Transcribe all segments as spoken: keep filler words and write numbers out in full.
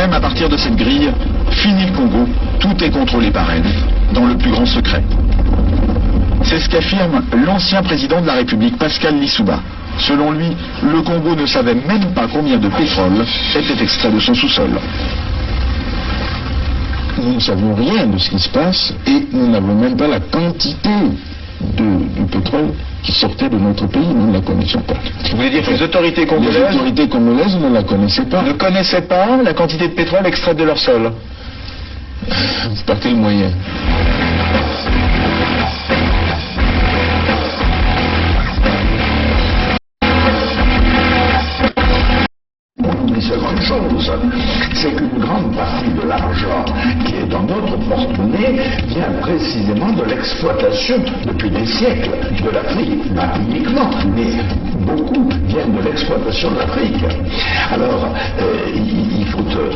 À partir de cette grille, fini le Congo, tout est contrôlé par Elf, dans le plus grand secret. C'est ce qu'affirme l'ancien président de la République, Pascal Lissouba. Selon lui, le Congo ne savait même pas combien de pétrole était extrait de son sous-sol. Nous ne savions rien de ce qui se passe et nous n'avions même pas la quantité de, du pétrole qui sortait de notre pays. Nous ne la connaissions pas. Vous voulez dire que les autorités congolaises... Les autorités congolaises ne la connaissaient pas. Ne connaissaient pas la quantité de pétrole extraite de leur sol ? Par quel moyen ? On oublie seulement une chose, c'est qu'une grande partie de l'argent qui est dans notre porte-monnaie vient précisément de l'exploitation, depuis des siècles, de l'Afrique. Pas uniquement, mais beaucoup vient de l'exploitation de l'Afrique. Alors, euh, il, il faut, euh,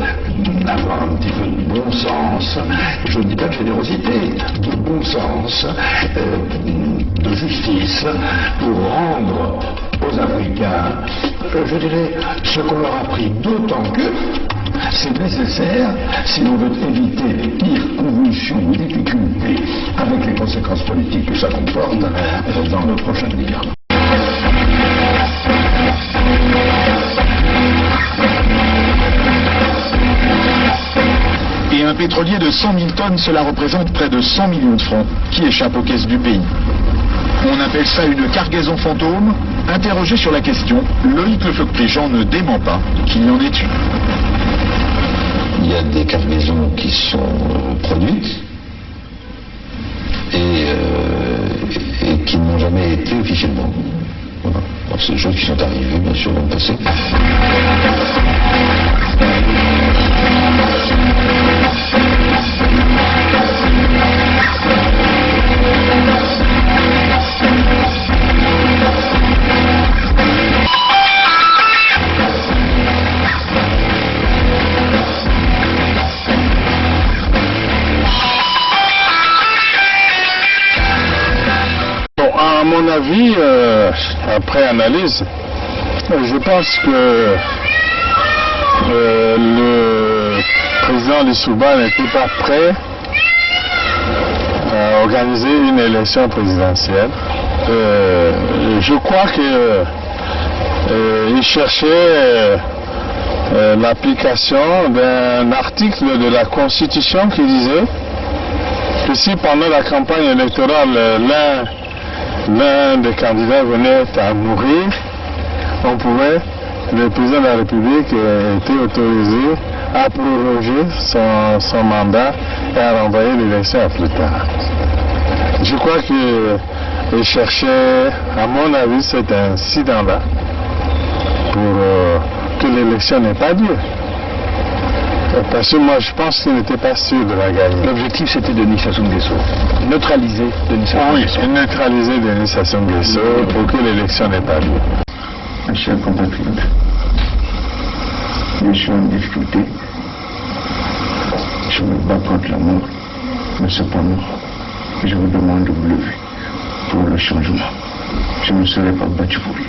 avoir un petit peu de bon sens, je ne dis pas de générosité, de bon sens, euh, de justice, pour rendre aux Africains, euh, je dirais, ce qu'on leur a pris, d'autant que c'est nécessaire si l'on veut éviter les pires convulsions ou difficultés avec les conséquences politiques que ça comporte, euh, dans le prochain débat. Et un pétrolier de cent mille tonnes, cela représente près de cent millions de francs qui échappent aux caisses du pays. On appelle ça une cargaison fantôme. Interrogé sur la question, Loïc Le Floch-Prigent ne dément pas qu'il y en ait eu. Il y a des cargaisons qui sont, euh, produites et, euh, et qui n'ont jamais été officiellement. Voilà. Alors, c'est des choses qui sont arrivées, bien sûr, dans le passé. Bon, à mon avis, euh, après analyse, euh, je pense que, euh, le président Lissouba n'était pas prêt à organiser une élection présidentielle. Euh, je crois que, euh, il cherchait, euh, euh, l'application d'un article de la Constitution qui disait que si pendant la campagne électorale, euh, l'un, l'un des candidats venait à mourir, on pouvait, le président de la République, euh, était autorisé à proroger son, son mandat et à renvoyer l'élection à plus tard. Je crois que, euh, il cherchait, à mon avis, cet incident-là pour, euh, que l'élection n'ait pas lieu. Parce que moi, je pense qu'il n'était pas sûr de la gagner. L'objectif, c'était Denis Sassou Nguesso. Neutraliser Denis Sassou Nguesso. Ah oui, et neutraliser Denis Sassou Nguesso pour que l'élection n'ait pas lieu. Mes chers compatriotes, je suis en difficulté. Je me bats contre la mort, mais cependant, je vous demande de vous lever pour le changement. Je ne serai pas battu pour rien.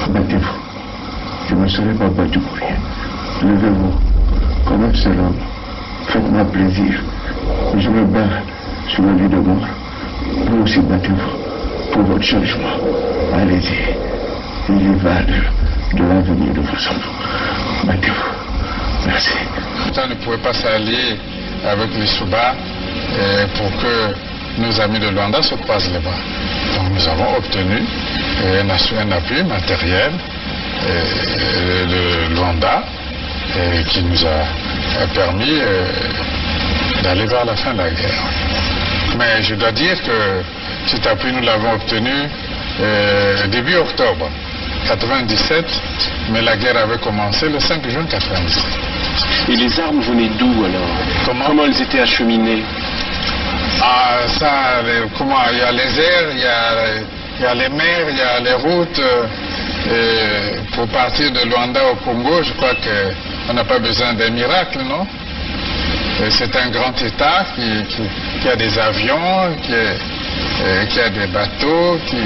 Battez-vous. Je ne serai pas battu pour rien. Levez-vous comme un seul homme. Faites-moi plaisir. Je me bats sur le lit de mort. Vous aussi, battez-vous pour votre changement. Allez-y. Il y va de, de l'avenir de vos enfants. Battez-vous. Merci. Ça ne pouvait pas s'allier avec Lissouba, euh, pour que nos amis de Luanda se croisent les bras. Donc nous avons obtenu, euh, un assu-, un appui matériel, euh, de Luanda, euh, qui nous a, euh, permis, euh, d'aller vers la fin de la guerre. Mais je dois dire que cet appui, nous l'avons obtenu, euh, début octobre quatre-vingt-dix-sept, mais la guerre avait commencé le cinq juin quatre-vingt-dix-sept. Et les armes venaient d'où alors ? Comment ? Comment elles étaient acheminées ? Ah, ça, les, comment, il y a les airs, il y a, il y a les mers, il y a les routes, euh, et pour partir de Luanda au Congo, je crois que on n'a pas besoin d'un miracle, non ? Euh, c'est un grand État qui, qui, qui a des avions, qui est, euh, qui a des bateaux, qui,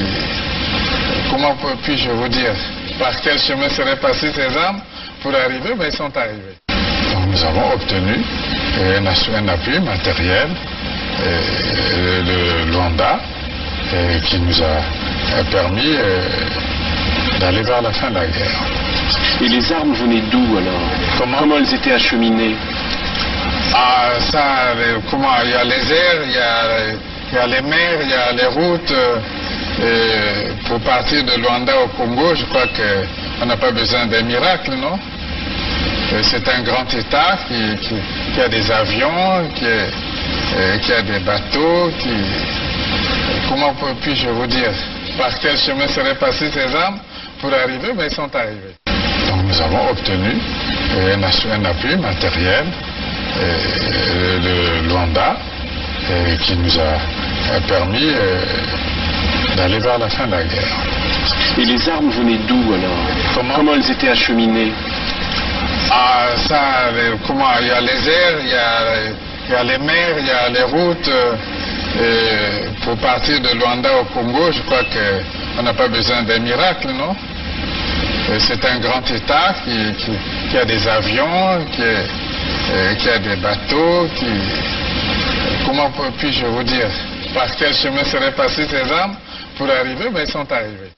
comment puis-je vous dire, par quel chemin seraient passées ces armes pour arriver, mais elles sont arrivées. Donc, Nous avons obtenu, euh, un assu-, un appui matériel, euh, de Luanda, euh, qui nous a, euh, permis, euh, d'aller vers la fin de la guerre. Et les armes venaient d'où alors ? Comment ? Comment elles étaient acheminées ? Ah, ça, euh, comment, il y a les airs, il y a, il y a les mers, il y a les routes, euh, et pour partir de Luanda au Congo, je crois que on n'a pas besoin d'un miracle, non ? Euh, c'est un grand État qui, qui, qui a des avions, qui est, euh, qui a des bateaux, qui, comment peux-, puis-je vous dire, par quel chemin seraient passées ces armes pour arriver, mais elles sont arrivées. Donc nous avons obtenu, euh, un assu-, un appui matériel, euh, de Luanda, euh, qui nous a, a permis, euh, d'aller vers la fin de la guerre. Et les armes venaient d'où alors ? Comment ? Comment elles étaient acheminées ? Ah, ça, les, comment, il y a les airs, il y a, il y a les mers, il y a les routes, euh, et pour partir de Luanda au Congo, je crois que on n'a pas besoin d'un miracle, non ? Euh, c'est un grand État qui, qui, qui a des avions, qui est, euh, qui a des bateaux, qui, comment peux-, puis-je vous dire, par quel chemin seraient passées ces armes pour arriver, mais elles sont arrivées.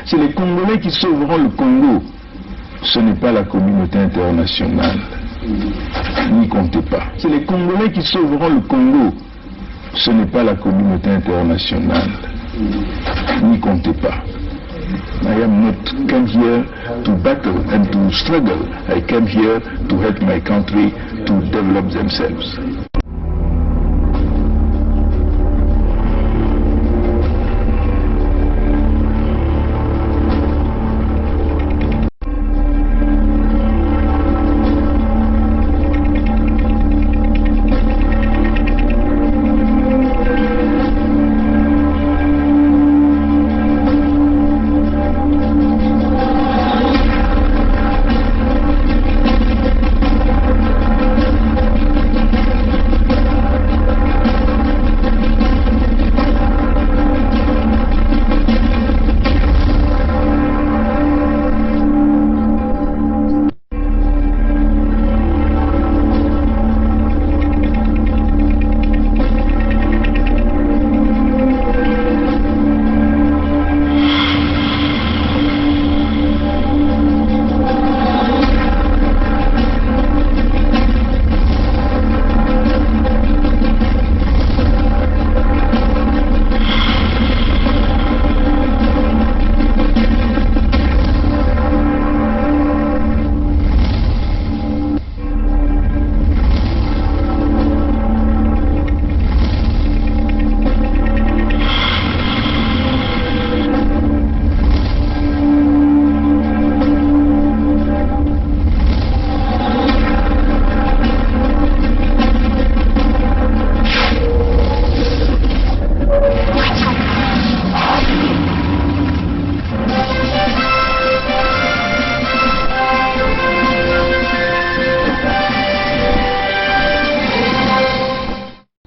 C'est les Congolais qui sauveront le Congo. Ce n'est pas la communauté internationale. N'y comptez pas. C'est les Congolais qui sauveront le Congo. Ce n'est pas la communauté internationale. N'y comptez pas. I am not come here to battle and to struggle. I came here to help my country to develop themselves.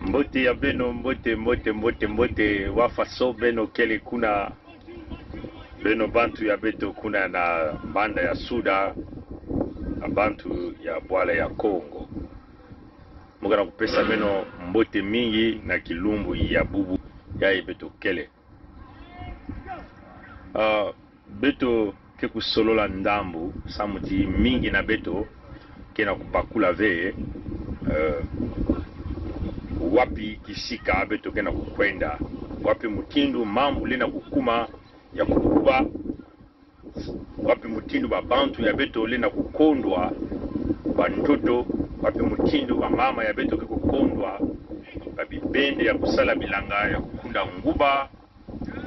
Mbote ya beno, mbote, mbote, mbote, mbote, wa faso beno kele kuna, beno bantu ya beto kuna na banda ya Suda, na bantu ya bwala ya Kongo. Mu kana kupesa beno mbote mingi na kilumbu ya bubu, ya beto kele. Ah, beto ke kusolola ndambu, samu ti mingi na beto ke na kubakula ve, eh, Wapi kisika beto ke na kukwenda? Wapi mutindu mambu lenda kukuma ya kukuba? Wapi mutindu babantu ya beto lenda kukondwa bantoto? Wapi mutindu bamama ya beto ke kukondwa babibende ya kusala bilanga ya kukunda nguba,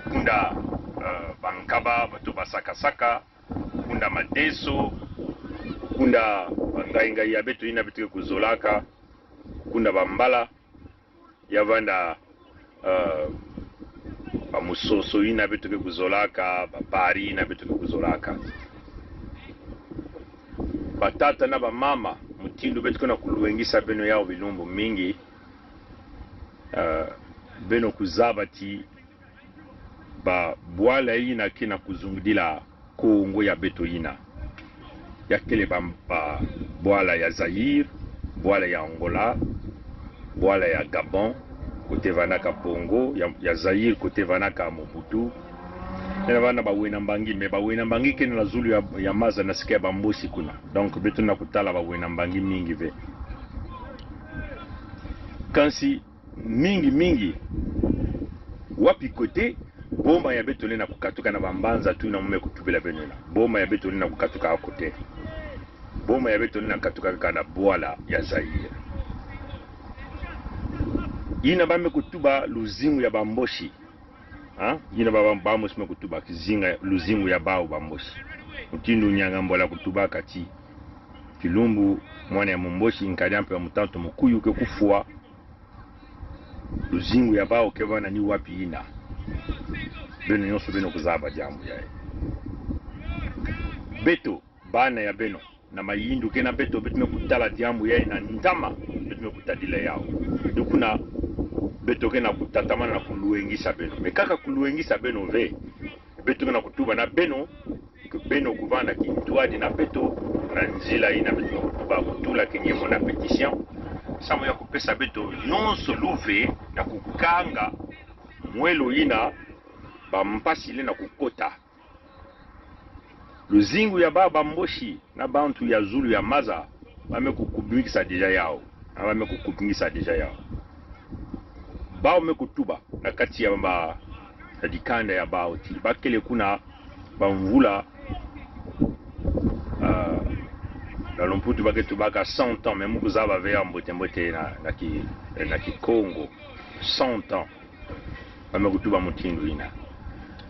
kukunda, eh, bankaba, bato basakasaka, kukunda madeso, kukunda bangaingai ya beto yina beto ke kuzolaka, kukunda bambala, ya vanda, eh, bamusoso yina beto ke kuzolaka, babari yina beto ke kuzolaka. Batata na bamama, mutindu beto ke na kuluwengisa beno yau bilumbu mingi, eh, beno kuzaba ti babwala yina ke na kuzungidila Kongo ya beto yina, ya kele ba, ba, bwala ya Zaïre, bwala ya Angola, bwala ya Gabon, kote vandaka Bongo, ya, ya Zaïre, kote vandaka Mobutu. Yina vanda Bawena Mbangi, mais Bawena Mbangi ke na zulu ya, ya maza na sika ya Bamboshi kuna. Donc, beto na kutala Bawena Mbangi mingi ve. Kansi, mingi mingi, wapi kote boma ya beto lenda kukatuka na bambanza tu yina mu me kutubila beno yina? Boma ya beto lenda kukatuka kote? Boma ya beto lenda kukatuka kaka na bwala ya Zaïre. Yina ba me kutuba luzingu ya Bamboshi. Ha? Yina ba, ba, Bamboshi me kutuba kizinga luzingu ya bau Bamboshi. Mutindu Nyanga Mbola kutubaka ti, kilumbu mwana ya Mumboshi, nkadi a mpe ya Mutantu Mukuyu ke kufwa, luzingu ya bau ke vana ni wapi yina? Beno nyonso beno kuzaba diambu yayi. Beto, bana ya beno, na mayindu ke na beto, beto me kutala diambu yayi na ntama, beto me kutadila yau. Di kuna beto ke na kutatamana na kuluwengisa beno. Mais kaka kuluwengisa beno ve, beto ke na kutuba na beno, ke beno kuvana kintwadi na beto, na nzila yina beto me kutuba kutula ke nyemo na pétition, samu ya kupesa beto nyonso luve na kukanga mwelo yina bampasi lenda kukota. Luzingu ya ba Bamboshi na bantu ya zulu ya maza, ba me kukubingisa déjà yau. Na ba me kukubingisa déjà yau. Bau me kutuba na kati ya ba, ya dikanda ya bau ti, ba kele kuna bamvula, ah, na lumputu ba ke tubaka cent ans, mais mu kuzaba ve ya mbote mbote na, na ki, na Kikongo. Cent ans. Ba me kutuba mutindu yina.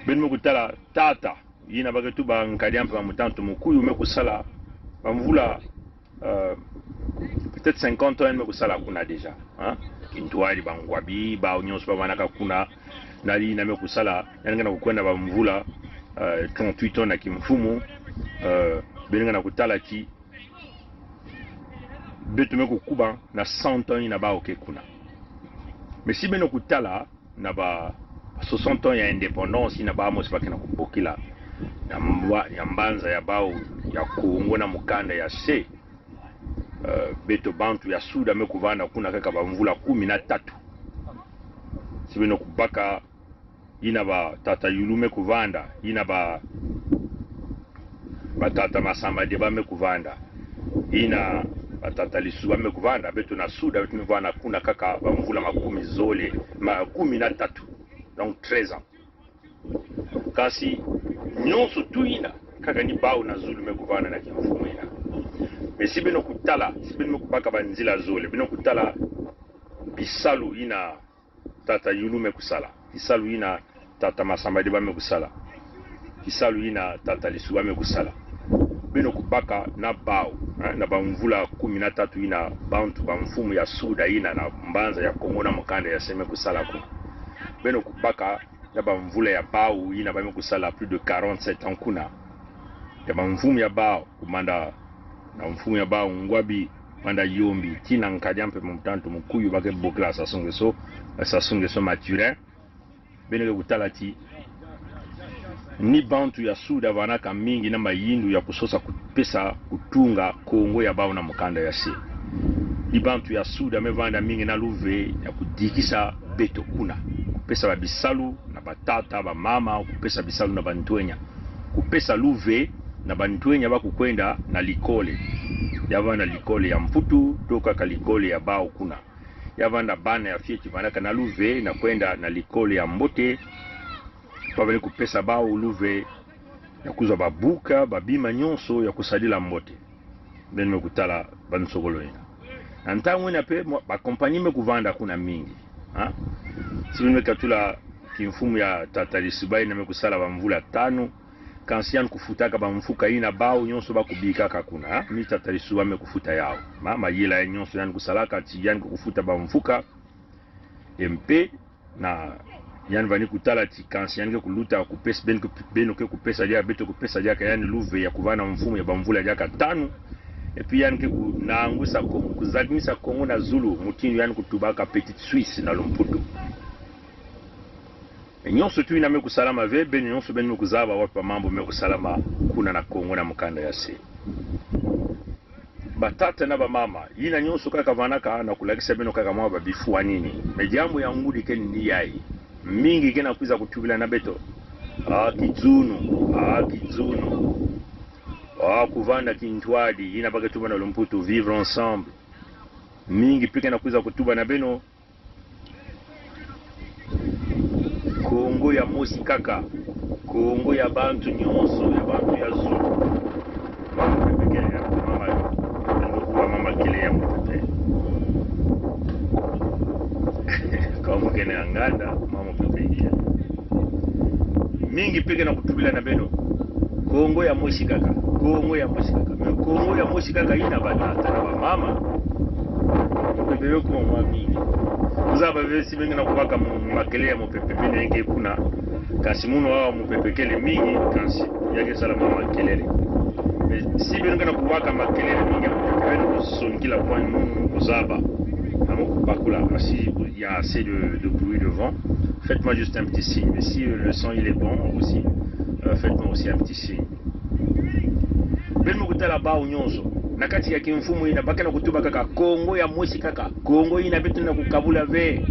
Beno me kutala tata yina ba ke tuba nkadi a mpe ya Mutantu Mukuyu me kusala bamvula, euh, peut-être cinquante ans yina me kusala kuna déjà, hein? Kintwadi, bangwabi, bau nyonso ba vanaka kuna, nali yina me kusala, yandi ke na kukwenda bamvula, euh, trente-huit ans na kimfumu, euh, beno ke na kutala ti beto me kukuba na cent ans yina bau ke kuna. Mais si beno kutala na ba soixante ans ya indépendance yina ba mosi ba ke na kubokila na mwa, ya mbanza ya bau ya Kongo na mukanda ya se, euh, beto bantu ya Suda me kuvana kuna kaka bamvula kumi na tatu. Si beno kubaka yina ba tata Youlou me kuvanda, yina ba, ba tata Massamba-Débat me kuvanda, yina ba tata Lissouba me kuvanda, beto na Suda beto me vana kuna kaka bamvula makumi zole, ma, kumi na tatu, donc treize ans. Kansi nyonso tu yina kaka ni bau na zulu me kuvana na kimfumu yina. Mais si beno kutala, si beno me kubaka banzila zole, beno kutala bisalu yina tata Youlou me kusala, kisalu yina tata Massamba-Débat me kusala, kisalu yina tata Lissouba me kusala. Beno kubaka na bau, eh, na bamvula kumi na tatu yina bantu bamfumu ya Suda yina na mbanza ya Kongo na mukanda ya se me kusala kuna. Beno kubaka na bamvula ya bau yina ba me kusala plus de quarante-sept ans kuna. Ya bamfumu ya bau, kumanda na mfumu ya bau Ngouabi, manda Yombi, tii na nkadi a mpe Mutantu Mukuyu ba ke bokila Sassou Nguesso, Sassou Nguesso Mathurin. Beno ke kutala ti ni bantu ya Suda vanaka mingi na mayindu ya kusosa kupesa kutunga Kongo ya bau na mukanda ya se. Ni bantu ya Suda me vanda mingi na luve ya kudikisa beto kuna, kupesa ba bisalu na batata, bamama, kupesa bisalu na bantwenya, kupesa luve na bantwenya ba kukwenda na likole. Ya vanda likole ya Mputu, to kaka likole ya bau kuna. Ya vanda bana ya fioti vandaka na luve na kwenda na likolo ya mbote. Bavani kupesa bawu luve ya kuzwa babuka, babima nyonso ya kusadila mbote. Beno me kutala bansokolo ina. Na ntangu ina pe, mwa, ba compagnie me kuvanda kuna mingi. Ha? Si beno me katula kimfumu ya Tata Lisuba ina me kusala bamvula tanu, kansi yandi kufutaka bamfuka ina, bawu nyonso ba kubikaka kuna, ha? Mi Tata Lisuba me kufuta yawu. Ma, mayela ya nyonso yandi kusalaka, ti yandi kufuta bamfuka. Mpe na yandi vani kutala ti kansi yandi ke kuluta kupesa, beno ke, beno ke kupesa diaka, beto kupesa diaka yandi luve ya kuvana mfumu ya bamvula diaka tanu. Epi yandi ke kunangusa Kongo, kuzakimisa Kongo na zulu, mutindu yandi kutubaka petite Suisse na lumputu. E nyonso tu ina me kusalama ve, beno nyonso beno me kuzaba wapi mambu me kusalama kuna na Kongo na mukanda ya se. Batata na bamama, ina nyonso kaka vandaka na kulakisa beno kaka mwa babifwanini. Me diambu ya ngudi ke ni yayi. Mingi ke na kwiza kutubila na beto: ah, kizunu, ah, kizunu. Ah, kuvanda kintwadi, ina ba ke tuba na lumputu vivre ensemble. Mingi pe ke na kwiza kutuba na beno: Kongo ya mosi kaka. Kongo ya bantu nyonso, ya bantu ya zulu. Mama pepe kele ya mama, ndokuwa mama kele ya mupepe. Kwa mukene anganda, mama pepe kele. Mingi pe ke na kutubila na beno: Kongo ya mosi kaka, Kongo ya mosi kaka. Me Kongo ya mosi kaka ina, batata na bamama, mupepe me kuma mwa mingi. Kuzaba ve, si beno ke na kubaka mu-, makele ya mupepe, beno yenge kuna. Kansi munu wa mupepe kele mingi, kansi ya ke sala mwa makelele. Me si beno ke na kubaka makelele mingi, beno kusonkila kwani munu kuzaba. Amo kubakula, asi ya assez de, de bruit devant, faites-moi juste un petit signe. Mais si, euh, le son il est bon aussi, euh, faites-moi aussi un petit signe. Beno me kutala bawu nyonso na kati ya kimfumu ina, ba ke na kutuba kaka: Kongo ya mosi kaka. Kongo ina beto na kukabula ve.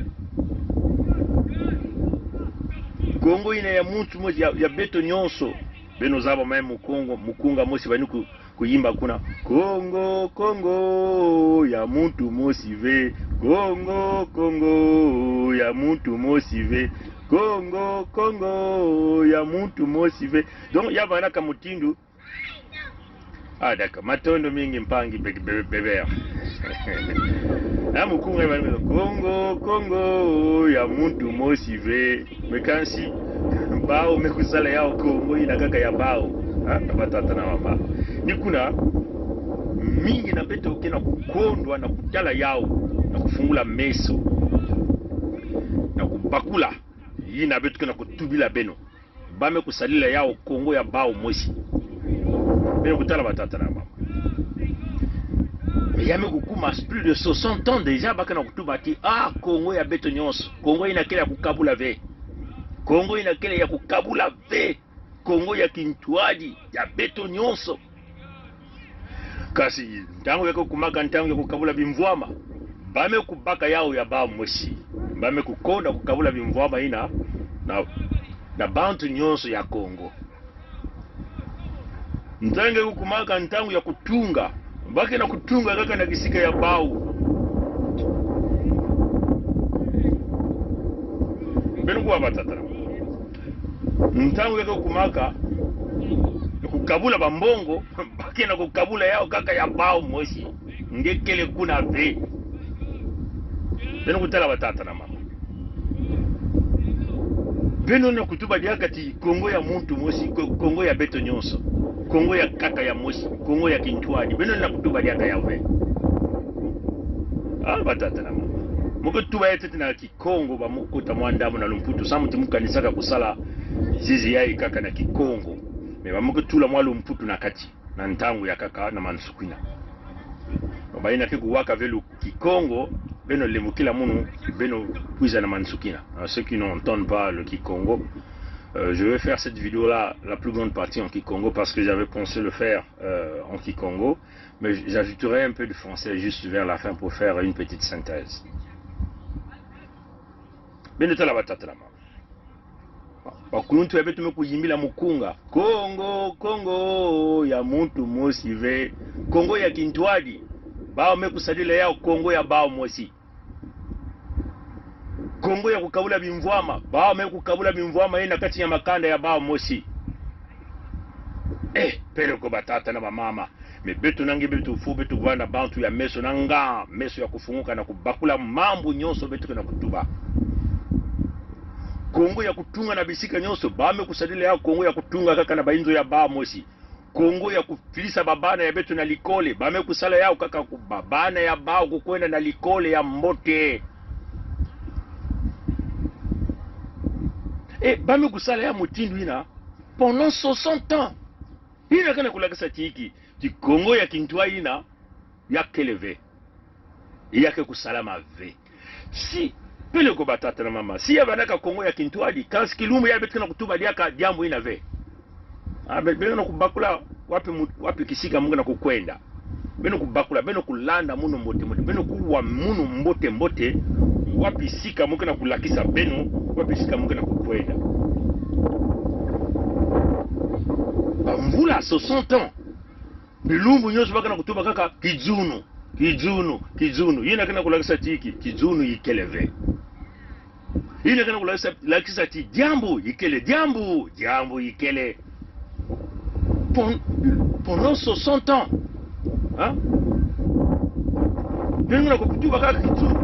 Kongo ina ya muntu mosi, ya, ya beto nyonso. Beno zaba mwa mukunga, mukunga mosi bani ku-, kuyimba kuna: Kongo, Kongo ya muntu mosi ve. Kongo, Kongo ya muntu mosi ve. Kongo, Kongo ya muntu mosi ve. Donc ya vandaka mutindu. Ah, d'accord. Matondo mingi mpangi be-, be-, Bebert. Ah, mukunga ya vandaka: Kongo, Kongo ya muntu mosi ve. Me kansi bawu me kusala yawu Kongo ina kaka ya bawu. Ha? Batata na mama. Ni kuna mingi na beto ke na kukondwa na kutala yawu, na kufungula meso, na kubakula ina beto ke na kutubila beno. Ba me kusadila yawu Kongo ya bawu mosi. Beno kutala, batata na mama. Mais ya me kukuma plus de soixante ans déjà, ba ke na kutuba ti: ah, Kongo ya beto nyonso. Kongo ina kele ya kukabula ve. Kongo ina kele ya kukabula ve. Kongo ya kintwadi, ya beto nyonso. Kansi ntangu ya ke kumaka ntangu ya kukabula bimvwama, ba me kubaka yawu ya bawu mosi. Ba me kukonda kukabula bimvwama ina na, na bantu nyonso ya Kongo. Ntangu ya ke kumaka ntangu ya kutunga, ba ke na kutunga kaka na kisika ya bawu. Beno kuwa, batata na mama. Ntangu ya ke kumaka ya kukabula bambongo, ba ke na kukabula yawu kaka ya bawu mosi. Nge kele kuna ve. Beno kutala, batata na mama. Beno na kutuba diaka ti Kongo ya muntu mosi, Ko-, Kongo ya beto nyonso. Kongo ya kaka ya mosi, Kongo ya kintwadi. Beno na kutuba diaka yawu ve. Ah, batata na mama. Mu ke tuba ya ntete na Kikongo, ba mu kota mwa ndambu na lumputu, samu ti mu kanisaka kusala zizi yayi kaka na Kikongo. Mais ba mu ke tula mwa lumputu na kati, na ntangu ya kaka na mansukina. Ba ina ke kuwaka ve lu Kikongo, beno lemukila munu, beno kwiza na mansukina. Alors, ceux qui n'entendent pas le Kikongo, euh, je vais faire cette vidéo-là, la plus grande partie en Kikongo, parce que j'avais pensé le faire, euh, en Kikongo, mais j'ajouterai un peu de français juste vers la fin pour faire une petite synthèse. Beno tala, batata na mama. Bakuluntu ya beto me kuyimbila mukunga: Kongo, Kongo ya muntu mosi ve. Kongo ya kintwadi, bawu me kusadila yawu Kongo ya bawu mosi. Kongo ya kukabula bimvwama. Bawu me kukabula bimvwama yina kati ya makanda ya bawu mosi. Eh, peleko batata na bamama. Mais beto na nge beto fo, beto kuvanda bantu ya meso na nga, meso ya kufunguka na kubakula mambu nyonso beto kena kutuba. Kongo ya kutunga na bisika nyonso, bawu me kusadila ya Kongo ya kutunga kaka na bainzo ya bawu mosi. Kongo ya kufidisa babana ya beto na likole, bawu me kusala yawu kaka ku babana ya bawu kukwenda na likole ya mbote. Eh, bawu me kusala ya mutindu yina pendant soixante ans. Yina kena kulakisa ti ki, ti Kongo ya kintwari yina, ya kele ve. Ya ke kusalama ve. Si, peleko batata na mama. Si ya vandaka Kongo ya kintwari, kansi kilumbu ya beto kena kutuba diaka diambu yina ve. Ah, be-, beno na kubakula wapi mu-, wapi kisika mu kena kukwenda. Beno kubakula, beno kulanda munu mbote mbote. Beno kuwa munu mbote mbote. Wapi sika mu kena kulakisa beno, wapi sika mu kena kukwenda. Bamvula soixante ans. Bilumbu nyonso ba kena kutuba kaka kizunu, kizunu, kizunu. Yina kena kulakisa ti ki, kizunu ikele ve. Yina kena kulakisa, lakisa ti diambu ikele, diambu, diambu ikele. Pon-, pendant soixante ans. Hein? Beno na kutuba kaka kizunu.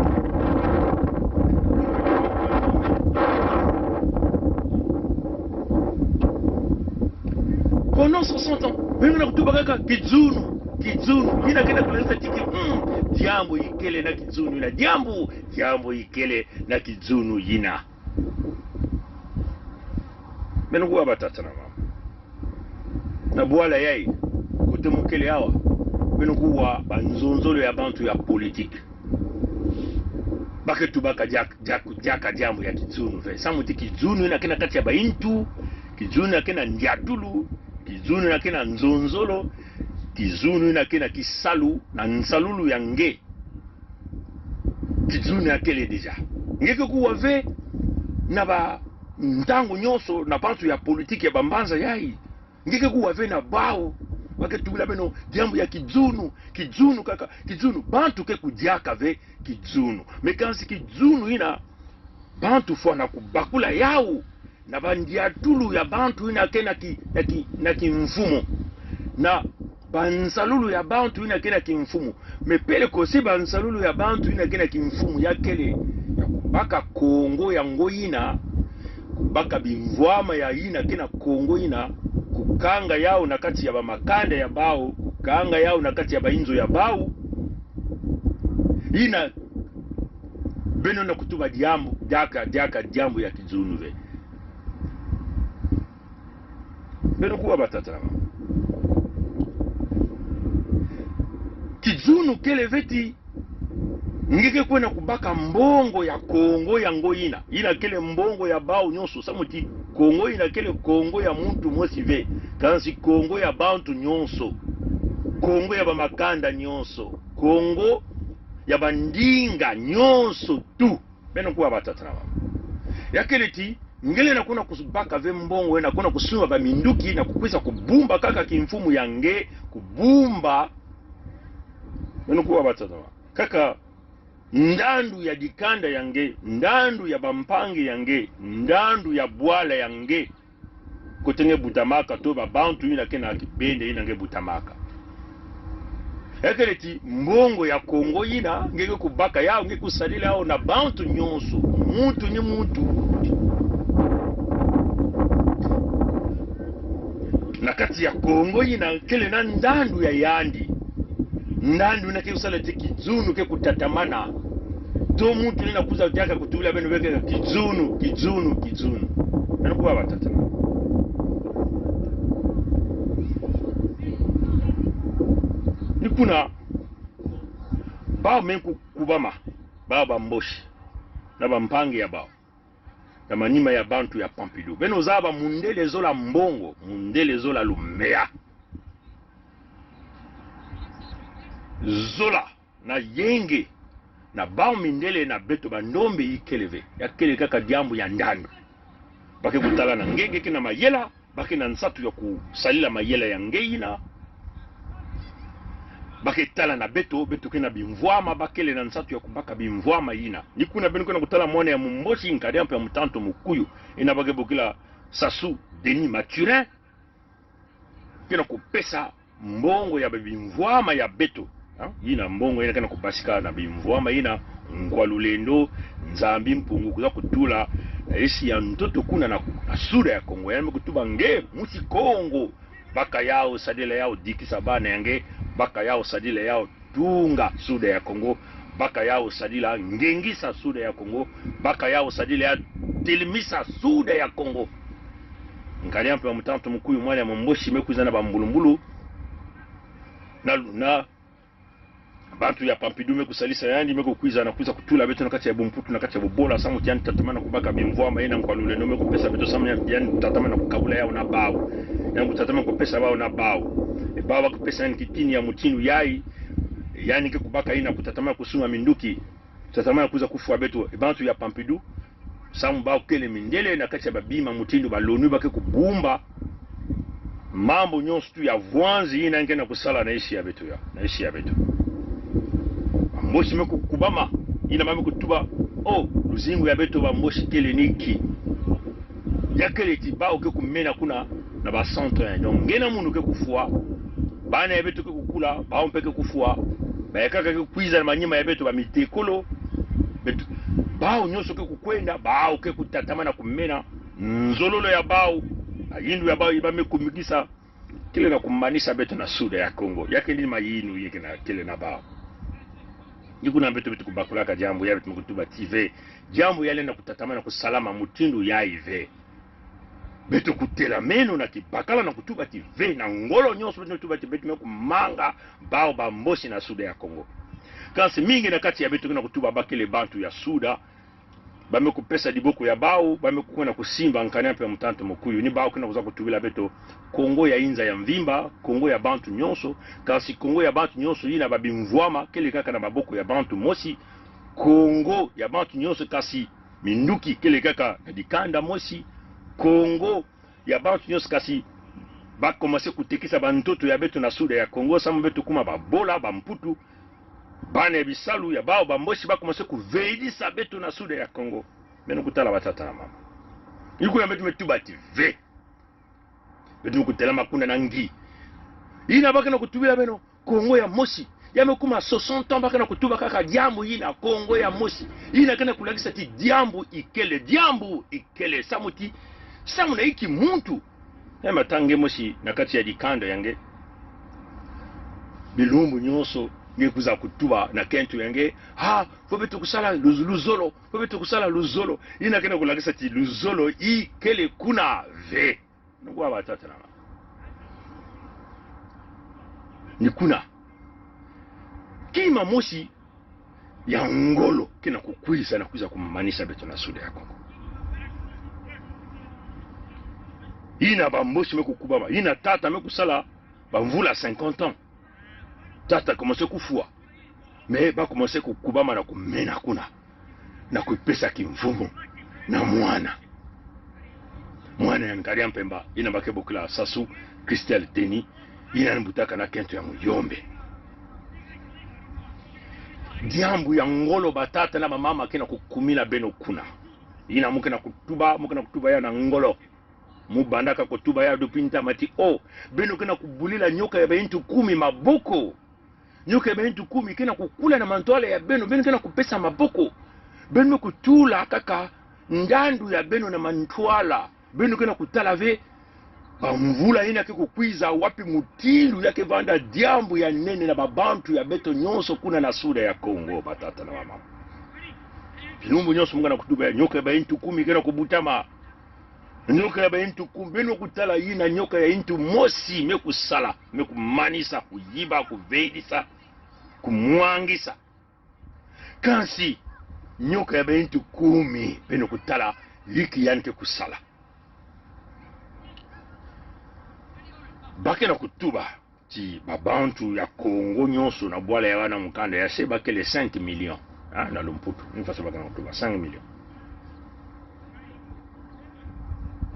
Pendant soixante ans, beno na kutuba kaka kizunu, kizunu. Yina kena kulakisa ti ki, mm, diambu ikele na kizunu yina. Diambu, diambu ikele na kizunu yina. Beno kuwa batata na mama. Na bwala yayi, kote mu kele awa, beno kuwa banzonzolo ya bantu ya politique. Ba ke tubaka diak-, diak-, diaka diambu ya kizunu ve. Samu ti kizunu yina kena kati ya baintu, kizunu yina kena ndiatulu, kizunu yina kena nzonzolo, kizunu yina kena kisalu, na nsalulu ya nge. Kizunu ya kele déjà. Nge ke kuwa ve na bantangu nyonso na bantu ya politique ya bambanza yayi. Nge ke kuwa ve na bawu. Ba ke tubila beno diambu ya kizunu, kizunu kaka, kizunu. Bantu ke kudiaka ve kizunu. Mais kansi kizunu yina, bantu fwana kubakula yawu na bandiatulu ya bantu yina kena ki, na ki, na kimfumu. Na bansalulu ya bantu yina kena kimfumu. Mais peleko si bansalulu ya bantu yina kena kimfumu ya kele ya kubaka Kongo yango yina, kubaka bimvwama ya yina kena Kongo yina, kukanga yawu na kati ya bamakanda ya bawu, kukanga yawu na kati ya bainzo ya bawu. Yina beno na kutuba diambu, diaka, diaka diambu ya kizunu ve. Beno kuwa batata na mama. Kizunu kele ve ti nge ke kwenda kubaka mbongo ya Kongo yango yina. Yina kele mbongo ya bawu nyonso. Samu ti Kongo yina kele Kongo ya muntu mosi ve. Kansi Kongo ya bantu nyonso. Kongo ya bamakanda nyonso. Kongo ya bandinga nyonso tu. Beno kuwa batata na mama. Ya kele ti, nge lenda kwenda kubaka ve mbongo, lenda kwenda kusumba baminduki, na kukwisa kubumba kaka kimfumu ya nge, kubumba. Beno kuwa batata na mama. Kaka ndandu ya dikanda ya nge, ndandu ya bampangi ya nge, ndandu ya bwala ya nge. Kote nge butamaka, to babantu yina kena kibende yina nge butamaka. Ya kele ti mbongo ya Kongo yina, nge ke kubaka yawu, nge kusadila yawu na bantu nyonso, muntu ni muntu. Na kati ya Kongo yina, kele na ndandu ya yandi. Ndandu yina ke kusala ti kizunu ke kutatamana. To muntu lenda kwiza diaka kutubila beno ve ke kizunu, kizunu, kizunu. Beno kuwa batata. Ni kuna, bawu me ku-, kubama, bawu Bamboshi, na bampangi ya bawu. Na manima ya bantu ya Pompidou. Beno zaba mundele zola mbongo, mundele zola lumeya. Zola na yenge, na bawu mindele na beto bandombe ikele ve. Ya kele kaka diambu ya ndandu. Ba ke kutala na nge, nge kena mayela, ba kena nsatu ya kusadila mayela ya nge yina. ba ke tala na beto, beto ke na bimvwama, ba kele na nsatu ya kubaka bimvwama yina. Ni kuna beno ke na kutala mwana ya Mumbosi, nkadi ya mpe ya Mutantu Mukuyu, yina ba ke bokila Sassou Denis Mathurin, ke na kupesa mbongo ya babimvwama ya beto. Ha? Yina mbongo yina ke na kubasika na bimvwama yina, Nkwa Lulendo, Nzambi Mpungu, kwiza kutula, eh, esi ya ntoto kuna na, na Sud ya Kongo. Yandi me kutuba nge, mwisi Kongo, baka yaw, sadila yaw dikisa bana ya nge, baka yaw, sadila yaw tunga Sud ya Kongo, baka yaw, sadila ngengisa Sud ya Kongo, baka yaw, sadila yaw telemisa Sud ya Kongo. Nkadi ya mpe ya Mutantu Mukuyu, mwana ya Mumbosi, me kwiza na bambulumbulu. Na, na bantu ya Pompidou me kusalisa yandi, me kukwiza na kwiza kutula beto na kati ya bumputu, na kati ya bubola, samu ti yandi tatamana kubaka bimvwama yina, Nkwa Lulendo me kupesa beto, samu yandi, yandi tatamana kukabula yaw na bawu. Yandi kutatamana kupesa bawu na bawu. E bawu ba kupesa yandi kitini ya mutindu yayi, yandi ke kubaka yina kutatamana kusunga minduki, kutatamana kwiza kufwa beto. E bantu ya Pompidou, samu bawu kele mindele na kati ya babima mutindu ba l'ONU, ba ke kubumba mambu nyonso tu ya vwanzi yina ke na kusala na isi ya beto ya, na isi ya beto. Bambosi me kukubama, yina ba me kutuba, oh, luzingu ya beto Bambosi kele niki? Ya kele ti bawu ke kumena kuna na ba centre, donc nge na munu ke kufwa, bana ya beto ke kukula, bawu mpe ke kufwa, ba ya kaka ke kwiza na manima ya beto, ba mitekolo, beto, bawu nyonso ke kukwenda, bawu ke kutatamana kumena nzololo ya bawu, mayindu ya bawu, yi ba me kumikisa, kele na kumanisa beto na Sud ya Kongo. Ya kele mayindu yi ke na, kele na bawu. Ni kuna beto, beto kubakulaka diambu ya, beto me kutuba ti ve. Diambu ya lenda kutatamana kusalama mutindu yayi ve. Beto kutelameno na kibakala na kutuba ti ve, na ngolo nyonso beto me tuba ti, beto me kumanga bawu Bambosi na Sud ya Kongo. Kansi mingi na kati ya beto ke na kutuba ba kele bantu ya Sud, ba me kupesa diboko ya bawu, ba me kukwenda kusimba nkadi ya mpe ya Mutantu Mukuyu. Ni bawu ke na kwiza kutubila beto, Kongo ya inza ya mvimba, Kongo ya bantu nyonso, kansi Kongo ya bantu nyonso yina babimvwama, kele kaka na maboko ya bantu mosi. Kongo ya bantu nyonso, kansi minduki kele kaka na dikanda mosi. Kongo ya bantu nyonso, kansi ba commencer kutekisa bantoto ya beto na Sud ya Kongo, samu beto kuma babola, bamputu, bana ya bisalu ya bawu Bambosi, ba commencer kuveidisa beto na Sud ya Kongo. Beno kutala, batata na bamama. Ni kuna beto me tuba ti ve. Beto me kutelama kuna na ngi. Yina ba ke na kutubila beno, Kongo ya mosi. Ya me kuma soixante ans ba ke na kutuba kaka diambu yina, Kongo ya mosi. Yina ke na kulakisa ti diambu ikele, diambu ikele. Samu ti, samu na inki muntu, e matanga mosi na kati ya dikanda ya nge, bilumbu nyonso nge kwiza kutuba na kento ya nge, ah, faut beto kusala luz-, luzolo, faut beto kusala luzolo. Yina ke na kulakisa ti luzolo ikele kuna ve. Nungwa, batata na bamama. Ni kuna kima mosi ya ngolo ke na kukwiza na kwiza kumanisa beto na Sud ya Kongo. Yina Bambosi me kukubama, yina tata me kusala bamvula cinquante ans. Tata commencer kufwa. Mais ba commencer kukubama na kumena kuna, na kupesa kimvumu na mwana. Mwana ya nkadi ya mpemba, yina ba ke bokila Sassou Christel Denis, yina ni butaka na kento ya Muyombe. Diambu ya ngolo, batata na bamama, ke na kukumina beno kuna. Yina mu ke na kutuba, mu ke na kutuba ya na ngolo. Mu bandaka kutuba ya depuis ntama ti, oh, beno ke na kubulila nyoka ya baintu kumi maboko. Nyoka ya baintu kumi ke na kukula na mantwala ya beno, beno ke na kupesa maboko. Beno me kutula kaka ndandu ya beno na mantwala. Beno ke na kutala ve bamvula yina ke kukwiza, wapi mutindu ya ke vanda diambu ya nene na babantu ya beto nyonso kuna na Sud ya Kongo, batata na bamama. Bilumbu nyonso mu ke na kutuba ya nyoka ya baintu kumi ke na kubutama. Nyoka ya baintu kumi, beno kutala yina nyoka ya intu mosi me kusala, me kumanisa, kuyiba, kuveidisa, kumwangisa. Kansi nyoka ya baintu kumi, beno kutala liki yandi ke kusala. Ba ke na kutuba ti babantu ya Kongo nyonso na bwala ya bana mukanda ya se ba kele cinq millions. Ah, na lumputu, ni faso ba ke na kutuba cinq millions.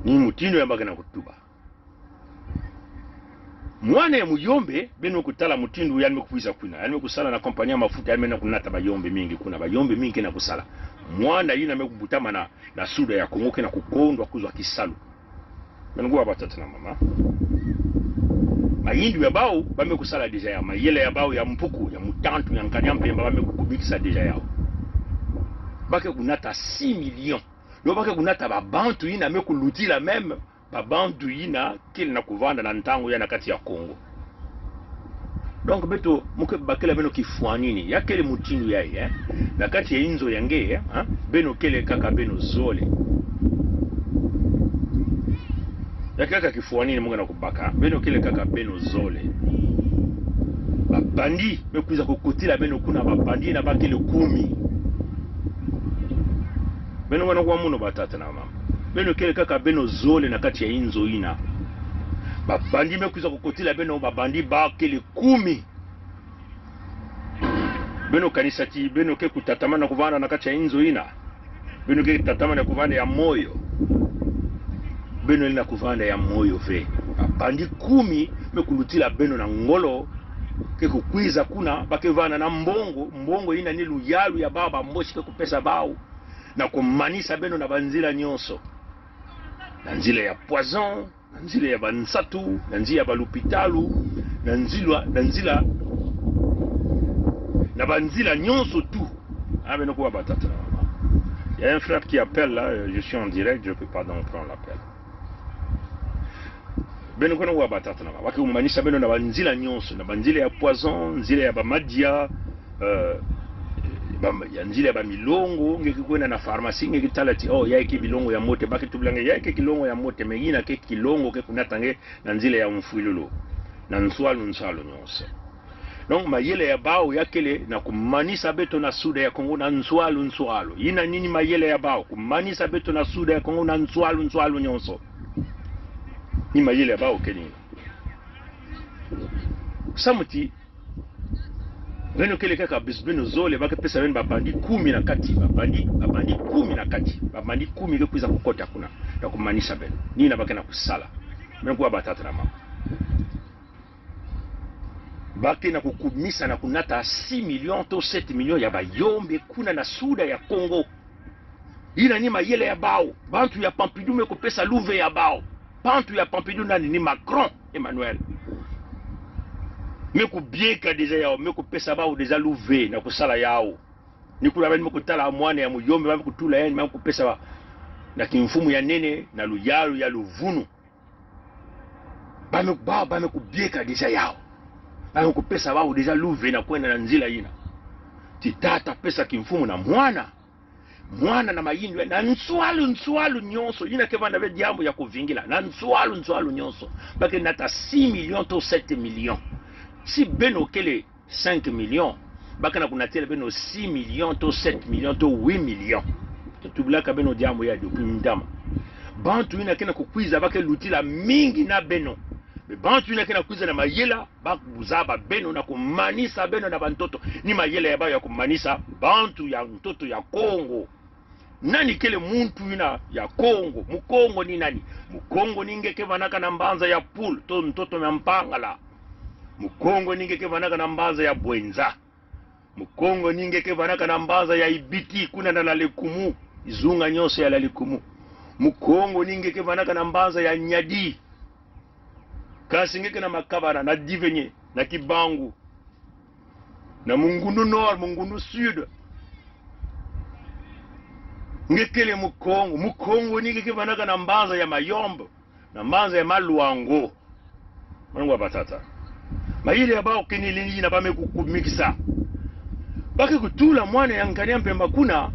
Ni mutindu ya ba ke na kutuba. Mwana ya Muyombe, beno kutala mutindu yandi me kukwiza kuna. Yandi me kusala na compagnie ya mafuta, yandi me na kunata Bayombe mingi kuna. Bayombe mingi ke na kusala. Mwana yina me kubutamana na Suda ya Kongo ke na kukondwa kuzwa kisalu. Beno kuwa batata na mama. Mayindu ya bawu, ba me kusala déjà yawu. Mayela ya bawu ya Mpuku, ya Mutantu, ya Nkadi ya Mpemba, ba me kukubikisa déjà yawu. Ba ke kunata six millions. Donc ba ke kunata babantu yina me kulutila même babantu yina kele na kuvanda na ntangu ya na kati ya Kongo. Donc beto, mu ke bakila beno kifwani ni. Ya kele mutindu yayi, eh? Na kati ya inzo ya nge, eh? Beno kele kaka beno zole. Ya kaka kifwani ni mu ke na kubaka. Beno kele kaka beno zole. Babandi me kwiza kukotila beno kuna, babandi yina ba kele kumi. Beno wana kuwa munu batata na mama. Beno kele kaka beno zole na kati ya inzo yina. Babandi me kwiza kukotila beno, babandi ba kele kumi. Beno kanisa ti beno ke kutatamana kuvanda na kati ya inzo yina. Beno ke tatamana kuvanda ya moyo. Beno lina kuvanda ya moyo ve. Babandi kumi me kulutila beno na ngolo. Ke kukwiza kuna, ba ke vanda na mbongo, mbongo yina ni luyalu ya bawu Bamboshi ke kupesa bawu. Na kumanisa beno na banzila nyonso. Na nzila ya poison, na nzila ya bansatu, na nzila ya balopitalu, na nzila, na nzila, na banzila nyonso tout. Ah, beno kuwa batata na mama. Il y a un frère qui appelle là, euh, je suis en direct, je peux pas donc prendre l'appel. Beno kwena kuwa batata na mama. Ba ke kumanisa beno na banzila nyonso, na banzila ya poison, nzila ya bamadia, euh, ba, ya nzila ya bamilongo, nge ke kwenda na pharmacie, nge ke tala ti, oh, yayi ke bilongo ya mbote, ba ke tubila nge, yayi ke kilongo ya mbote, mais yina ke kilongo ke kunata nge na nzila ya mfwilulu, na nswalu nswalu nyonso. Donc, mayela ya bawu ya kele na kumanisa beto na Suda ya Kongo na nswalu nswalu. Yina ni, ni mayela ya bawu, kumanisa beto na Suda ya Kongo na nswalu nswalu nyonso. Ni mayela ya bawu kele yina. Samu ti, beno kele kaka bis beno zole, ba ke pesa beno babandi kumi na kati, babandi, babandi kumi na kati, babandi kumi ke kwiza kukota kuna, na kumanisa beno. Ni yina ba ke na kusala. Beno kuwa batata na mama. Ba ke na kukumisa na kunata six millions to sept millions ya Bayombe kuna na Suda ya Kongo. Yina ni mayela ya bawu. Bantu ya Pompidou me kupesa luve ya bawu. Bantu ya Pompidou nani? Ni Macron Emmanuel. Me kubieka déjà yawu, me kupesa bawu déjà luve na kusala yawu. Ni kula beno me kutala mwana ya Muyombe, ba me kutula yandi, ba me kupesa ba na kimfumu ya nene, na luyalu ya luvunu. Ba me, ba, ba me kubieka déjà yawu. Ba me kupesa bawu déjà luve na kwenda na nzila yina. Ti tata pesa kimfumu na mwana. Mwana na mayindu, na nswalu, nswalu nyonso. Yina ke vanda ve diambu ya kuvingila. Na nswalu, nswalu nyonso. Ba ke nata six millions to sept millions. Si beno kele cinq millions, ba ke na kunatila beno six millions to sept millions to huit millions. To tubilaka beno diambu ya dioki ntama. Bantu yina ke na kukwiza ba ke lutila mingi na beno. Mais bantu yina ke na kwiza na mayela, ba kuzaba beno na kumanisa beno na bantoto. Ni mayela ya bawu ya kumanisa bantu ya ntoto ya Kongo. Nani kele muntu yina ya Kongo? Mukongo ni nani? Mukongo ni nge ke vanaka na mbanza ya Pool, to ntoto na Mpangala. Mukongo ni nge ke vanaka na mbanza ya Bouenza. Mukongo ni nge ke vanaka na mbanza ya Ibiti, kuna na Lalekumu, izunga nyonso ya Lalekumu. Mukongo ni nge ke vanaka na mbanza ya Niari. Kansi nge ke na Makabana, na Divenye, na Kibangu, na Mungundu Nord, Mungundu Sud. Nge kele Mukongo. Mukongo ni nge ke vanaka na mbanza ya Mayombe, na mbanza ya Maluango. Mwana wa batata. Mayela ya bawu kini lini yina ba me kukumikisa. Ba ke kutula mwana ya Nkadi ya Mpemba kuna.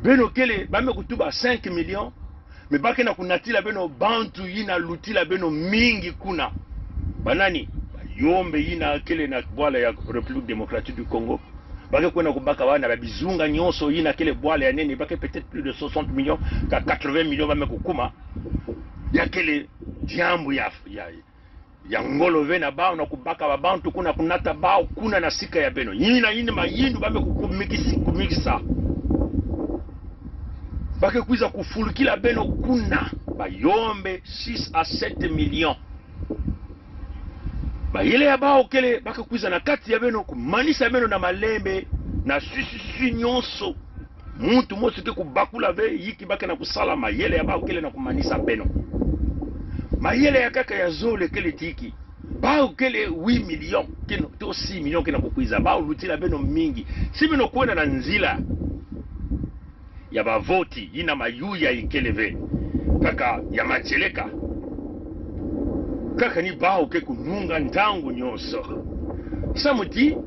Beno kele, ba me kutuba cinq millions. Mais ba ke na kunatila beno bantu yina lutila beno mingi kuna. Banani? Bayombe yina kele na bwala ya République Démocratique du Congo. Ba ke kwenda kubaka bana ba bizunga nyonso yina kele bwala ya nene, ba ke peut-être plus de soixante millions, ka quatre-vingts millions ba me kukuma. Ya kele diambu ya, ya, ya ngolo ve na bawu na kubaka babantu kuna, kunata bawu kuna na sika ya beno. Yina, yina mayindu ba me kukumikisi, kumikisa. Ba ke kwiza kufulukila beno kuna. Bayombe six à sept millions. Mayele ya bawu kele, ba ke kwiza na kati ya beno, kumanisa beno na malembe, na swiswiswi nyonso. Muntu mosi ke kubakula ve, yiki ba ke na kusala, mayele ya bawu kele na kumanisa beno. Mayele ya kaka ya zole kele tiki. Bawu kele huit millions, ke na, to six millions ke na kukwiza. Bawu lutila beno mingi. Si beno kwenda na nzila ya bavoti, yina mayuya ikele ve. Kaka ya matieleka. Kaka ni bawu ke kununga ntangu nyonso. Samu ti,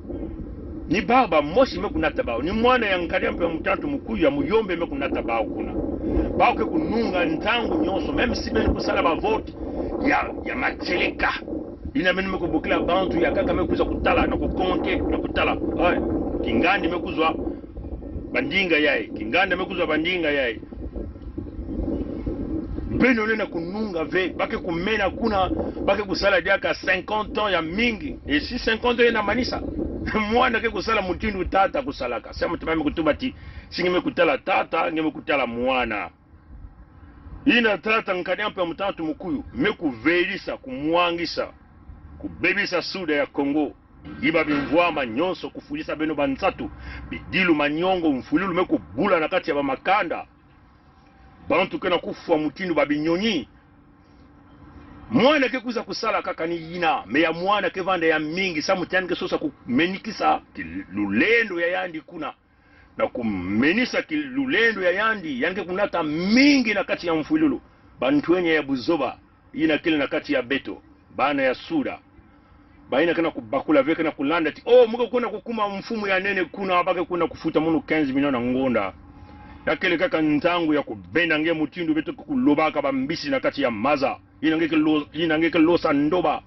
ni bawu bamosi me kunata bawu. Ni mwana ya Nkadi Ampe Mutantu Mukuyu ya Muyombe me kunata bawu kuna. Bawu ke kununga ntangu nyonso. Même si beno kusala bavoti ya, ya matieleka. Yina beno me kubokila bantu ya kaka me kwiza kutala, na kukonte, na kutala. Ay, kingandi me kuzwa bandinga yayi. Kingandi me kuzwa bandinga yayi. Beno lena kununga ve, ba ke kumena kuna, ba ke kusala diaka cinquante ans ya mingi. E si cinquante ans yena manisa. Mwana ke kusala mutindu tata kusalaka. Samu ti ba me kutuba ti, si nge me kutala tata, nge me kutala mwana. Yina tata Nkadi Ampe Mutantu Mukuyu me kuvelisa, kumwangisa, kubebisa SUDA ya Kongo. Ngiba bimvwama nyonso kufwilisa beno bansatu, bidilu, manyongo, mfwilulu me kubula na kati ya bamakanda. Bantu ke na kufwa mutindu babinyonyi. Mwana ke kwiza kusala kaka ni yina, mais ya mwana ke vanda ya mingi, samu ti yandi ke sosa kumenikisa kilulendo ya yandi kuna. Na kumenisa kilulendo ya yandi, yandi ke kunata mingi na kati ya mfwilulu. Bantwenya ya buzoba, yina kele na kati ya beto, bana ya SUDA. Bayina ke na kubakula ve, ke na kulanda ti, oh, mu ke kwenda kukuma mfumu ya nene kuna, ba ke kwenda kufuta munu quinze millions na ngonda. Ya kele kaka ntangu ya kubenda nge mutindu beto ke kulobaka bambisi na kati ya maza. Yina nge ke lo-, yina nge ke losa ndoba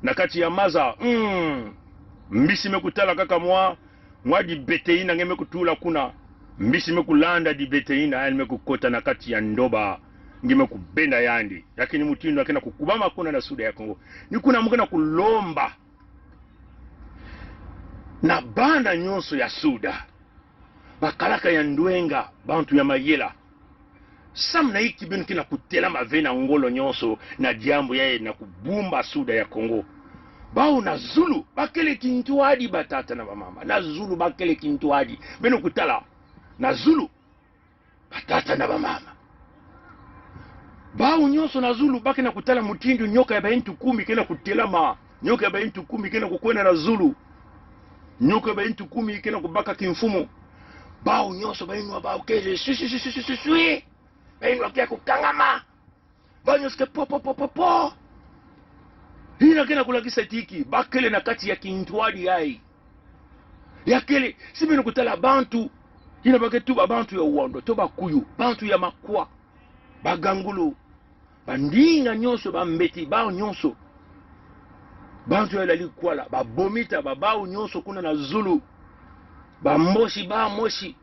na kati ya maza. Mm. Mbisi me kutala kaka mwa, mwa dibete yina nge me kutula kuna. Mbisi me kulanda dibete yina, yandi me kukota na kati ya ndoba. Nge me kubenda yandi. Ya ke ni mutindu ya ke na kukubama kuna na SUDA ya Kongo. Ni kuna mu ke na kulomba na bana nyonso ya SUDA. Bakalaka ya ndwenga, bantu ya mayela. Samu na inki beno ke na kutelama ve na ngolo nyonso na diambu yayi na kubumba SUDA ya Kongo? Bawu na zulu, ba kele kintwadi, batata na bamama. Na zulu, ba kele kintwadi. Beno kutala. Na zulu, batata na bamama. Bawu nyonso na zulu, ba ke na kutala mutindu nyoka ya baintu kumi ke na kutelama. Nyoka ya baintu kumi ke na kukwenda na zulu. Nyoka ya baintu kumi ke na kubaka kimfumu. Bawu nyonso bainwa, bawu ke swi, swi, swi. Bainwa ke kukangama. Bawu nyonso ke po, po, po, po, po. Yina ke na kulakisa ti inki? Ba kele na kati ya kintwadi yayi. Ya kele, si beno kutala bantu, yina ba ke tuba bantu ya Wando, to Bakuyu, bantu ya Makwa, Bagangulu, Bandinga nyonso, Bambeti, bawu nyonso. Bantu ya Lalikwala, Babomita, ba, bawu nyonso kuna na zulu. Bambosi, bamosi.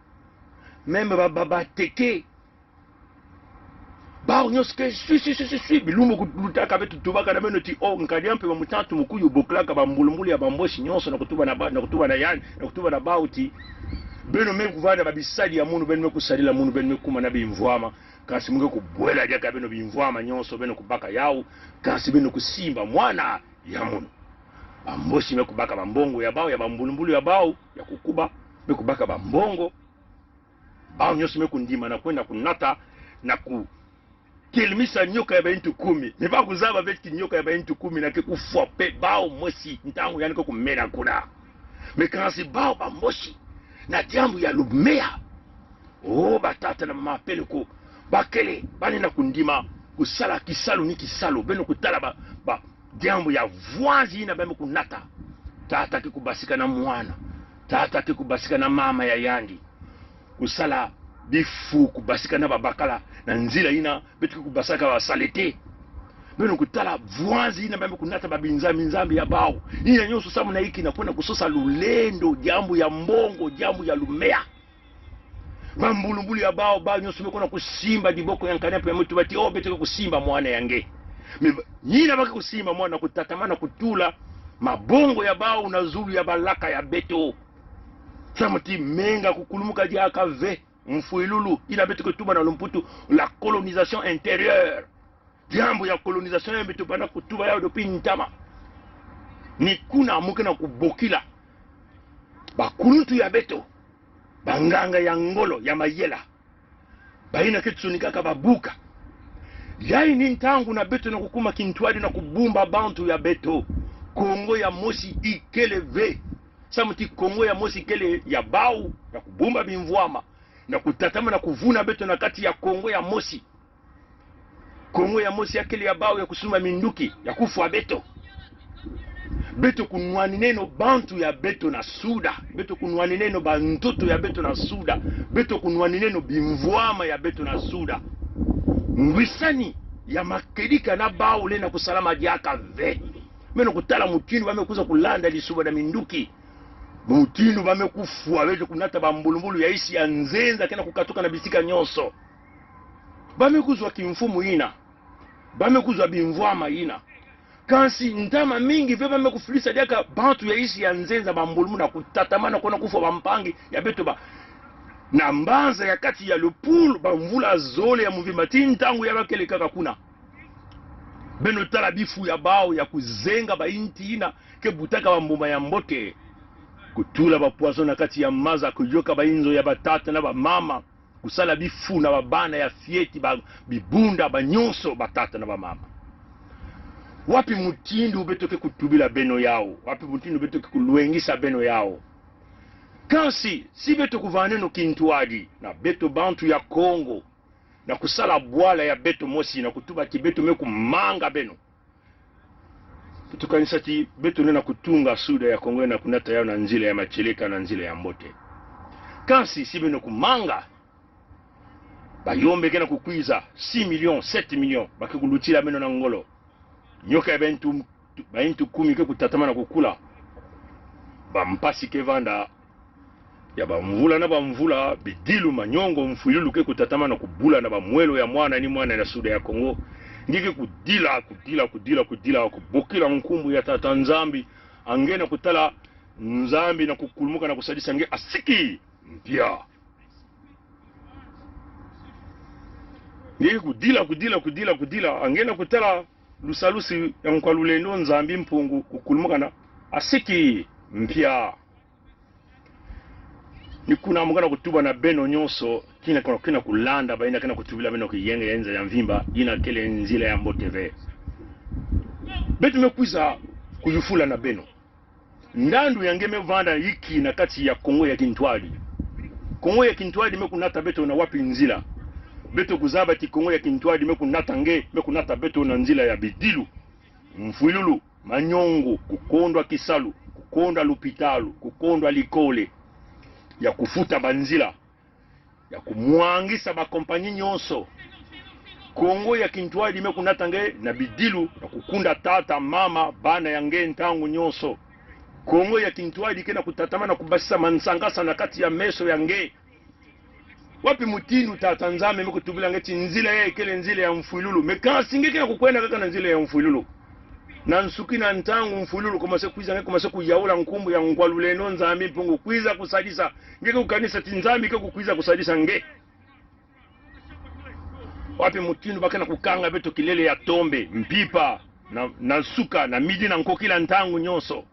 Même ba, ba, Bateke. Bawu nyonso ke swi, swi, swi, swi, swi. Bilumbu kulutaka beto tubaka na beno ti, oh, Nkadi Ampe Bamutantu Mukuyu boklaka bambulumbulu ya Bambosi nyonso na kutuba na ba, na kutuba na yandi, na kutuba na bawu ti, beno me kuvanda babisadi ya munu, beno me kusadila munu, beno me kuma na bimvwama. Kansi mu nge kubwela diaka beno bimvwama nyonso beno kubaka yawu, kansi beno kusimba mwana ya munu. Bambosi me kubaka bambongo ya bawu, ya bambulumbulu ya bawu, ya kukuba, me kubaka bambongo. Bawu nyonso me kundima na kwenda kunata, na kutelemisa nyoka ya baintu kumi. Me ba kuzaba ve ti nyoka ya baintu kumi na ke kufwa pe, bawu mosi, ntangu yandi ke kumena kuna. Mais kansi bawu Bambosi, na diambu ya lumeya. Oh, batata na bamama, peleko. Ba kele, ba nina kundima kusala kisalu ni kisalu. Beno kutala ba, ba, diambu ya vwanzi yina ba me kunata. Tata ke kubasika na mwana. Tata ke kubasika na mama ya yandi. Kusala bifu, kubasika na babakala na nzila yina beto ke kubasaka ba saleté. Beno kutala vwanzi yina ba me kunata, babinzambi nzambi ya bawu. Yina nyonso samu na inki? Na kwenda kusosa lulendo, diambu ya mbongo, diambu ya lumeya. Bambulumbulu ya bawu, bawu nyonso me kwenda kusimba diboko ya Nkadi Ampe, me tuba ti, oh, beto ke kusimba mwana ya nge. Mais ba, yina ba ke kusimba mwana, kutatamana kutula mabongo ya bawu na zulu ya balaka ya beto. Samu ti menga kukulumuka diaka ve. Mfwilulu, yina beto ke tuba na lumputu la colonisation intérieure. Diambu ya colonisation ya beto banda kutuba yawu depuis ntama. Ni kuna mu ke na kubokila bakuluntu ya beto, banganga ya ngolo, ya mayela, bayina ke sonikaka babuka. Yayi ni ntangu na beto na kukuma kintwadi na kubumba bantu ya beto. Kongo ya mosi ikele ve. Samu ti Kongo ya mosi ikele ya bawu, ya kubumba bimvwama, na kutatamana kuvuna beto na kati ya Kongo ya mosi. Kongo ya mosi ya kele ya bawu ya kusumba minduki, ya kufwa beto. Beto kunwanineno bantu ya beto na suda. Beto kunwanineno bantoto ya beto na suda. Beto kunwanineno bimvwama ya beto na suda. Ngwisani ya makedika na bawu le na kusalama diaka ve. Meno kutala mutindu ba me kwiza kulanda lisuba na minduki. Mutindu ba me kufwa, beto kunata bambulumbulu ya insi ya nzenza ke na kukatuka na bisika nyonso. Ba me kuzwa kimfumu yina. Ba me kuzwa bimvwama yina. Kansi ntama mingi ve ba me kufilisa diaka bantu ya insi ya nzenza bambulumbulu na kutatamana ko na kufwa bampangi ya beto ba na mbanza ya kati ya lupulu, bamvula zole ya mvimba ti ntangu ya ba kele kaka kuna. Beno tala bifu ya bawu ya kuzenga bainti yina ke butaka bambuma ya mbote. Kutula ba poison na kati ya maza, kuyoka bainzo ya batata na bamama, kusala bifu na babana ya fioti, ba bibunda, banyonso, batata na bamama. Wapi mutindu beto ke kutubila beno yawu? Wapi mutindu beto ke kulwengisa beno yawu? Kansi, si beto kuvaneno kintwadi na beto bantu ya Kongo, na kusala bwala ya beto mosi, na kutuba ti beto me kumanga beno, beto kanisa ti beto nde na kutunga suda ya Kongo na kunata yawu na nzila ya matieleka, na nzila ya mbote. Kansi si beno kumanga, Bayombe ke na kukwiza, six millions, sept millions, ba ke kulutila beno na ngolo. Nyoka ya baintu, baintu kumi ke kutatamana kukula. Bampasi ke vanda. Ya bamvula na bamvula, bidilu, manyongo, mfwilulu ke kutatamana kubula na bamwelo ya mwana ni mwana na suda ya Kongo. Nge ke kudila, kudila, kudila, kudila, kubokila nkumbu ya Tata Nzambi. Ange na kutala Nzambi na kukulumuka na kusadisa nge asiki mpia. Nge kudila, kudila, kudila, kudila. Ange na kutala lusalusi ya Nkwa Lulendo Nzambi Mpungu kukulumuka na asiki mpia. Ni kuna mu ke na kutuba na beno nyonso, kina ke na, ke na kulanda, bayina ke na kutubila beno kiyenga ya nza ya mvimba, yina kele nzila ya mbote ve. Beto me kwiza kuyufula na beno. Ndandu ya nge me vanda yiki na kati ya Kongo ya kintwadi. Kongo ya kintwadi me kunata beto na wapi nzila? Beto kuzaba ti Kongo ya kintwadi me kunata nge, me kunata beto na nzila ya bidilu, mfwilulu, manyongo, kukondwa kisalu, kukondwa lupitalu, kukondwa likole, ya kufuta banzila, ya kumwangisa bakompanyi nyonso. Kongo ya kintwadi me kunata nge na bidilu, na kukunda tata, mama, bana ya nge ntangu nyonso. Kongo ya kintwadi ke na kutatamana kubasisa mansangasa na kati ya meso ya nge. Wapi mutindu Tata Nzambi me kutubila nge ti nzila yayi kele nzila ya mfwilulu? Me kansi nge ke na kukwenda kaka na nzila ya mfwilulu. Na nsuki na ntangu mfwilulu komase kwiza, nge komase kuyaula nkumbu ya Nkwa Lulendo Nzambi Mpungu kwiza kusadisa. Nge ke kukanisa ti Nzambi ke kukwiza kusadisa nge. Wapi mutindu ba ke na kukanga beto kilele ya tombe, mpimpa, na, na nsuka, na midi, na nkokila ntangu nyonso?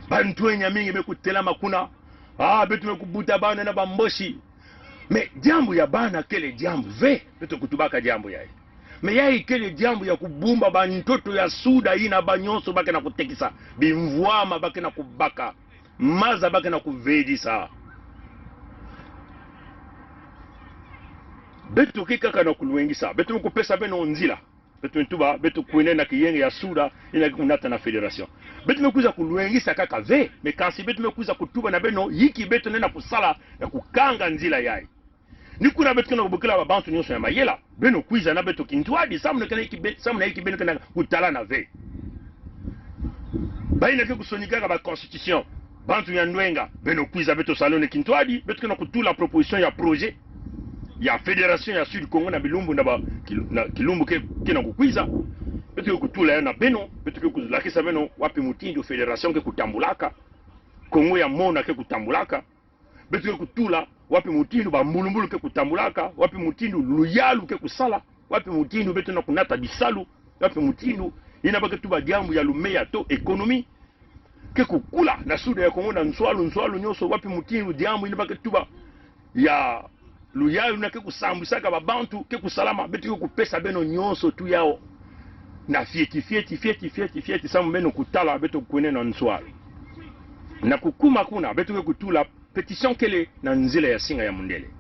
Bantwenya mingi me kutelama kuna. Ah, beto me kubuta bana na bambosi. Me diambu ya bana kele diambu ve, beto kutubaka diambu yayi. Me yayi kele diambu ya kubumba bantoto ya suda yina banyonso ba ke na kutekisa, bimvwama ba ke na kubaka, maza ba ke na kuvedisa. Beto ke kaka na kulwengisa, beto me kupesa beno nzila. Beto me tuba, beto kwenda na kiyenga ya suda, yina ke kunata na fédération. Beto me kwiza kulwengisa kaka ve, me kansi beto me kwiza kutuba na beno yiki beto nde na kusala na kukanga nzila yayi. Ni kuna beto ke na kubokila babantu nyonso ya mayela, beno kwiza na beto kintwadi, samu na ke na yiki be-, samu na yiki beno ke na kutalana ve. Bayina ke kusonikaka ba constitution, bantu ya ndwenga, beno kwiza beto salana kintwadi, beto ke na kutula proposition ya projet ya fédération ya Sud Kongo na bilumbu na ba kil-, na kilumbu ke, ke na kukwiza. Beto ke kutula ya na beno, beto ke kulakisa beno wapi mutindu fédération ke kutambulaka, Kongo ya mwana ke kutambulaka. Beto ke kutula wapi mutindu bambulumbulu ke kutambulaka, wapi mutindu luyalu ke kusala, wapi mutindu beto na kunata bisalu, wapi mutindu Ina ba ke tuba diambu ya lumeya to économie. Ke kukula na Suda ya Kongo na nswalu, nswalu nyoso, wapi mutindu diambu ina ba ke tuba ya luyalu na ke kusambusaka babantu, ke kusalama, beto ke kupesa beno nyoso tu yaw. Na fieti, fieti, fieti, fieti, fieti, samu beno kutala, beto kwena na nswalu. Na kukuma kuna, beto ke kutula pétition kele na nzila ya singa ya mundele.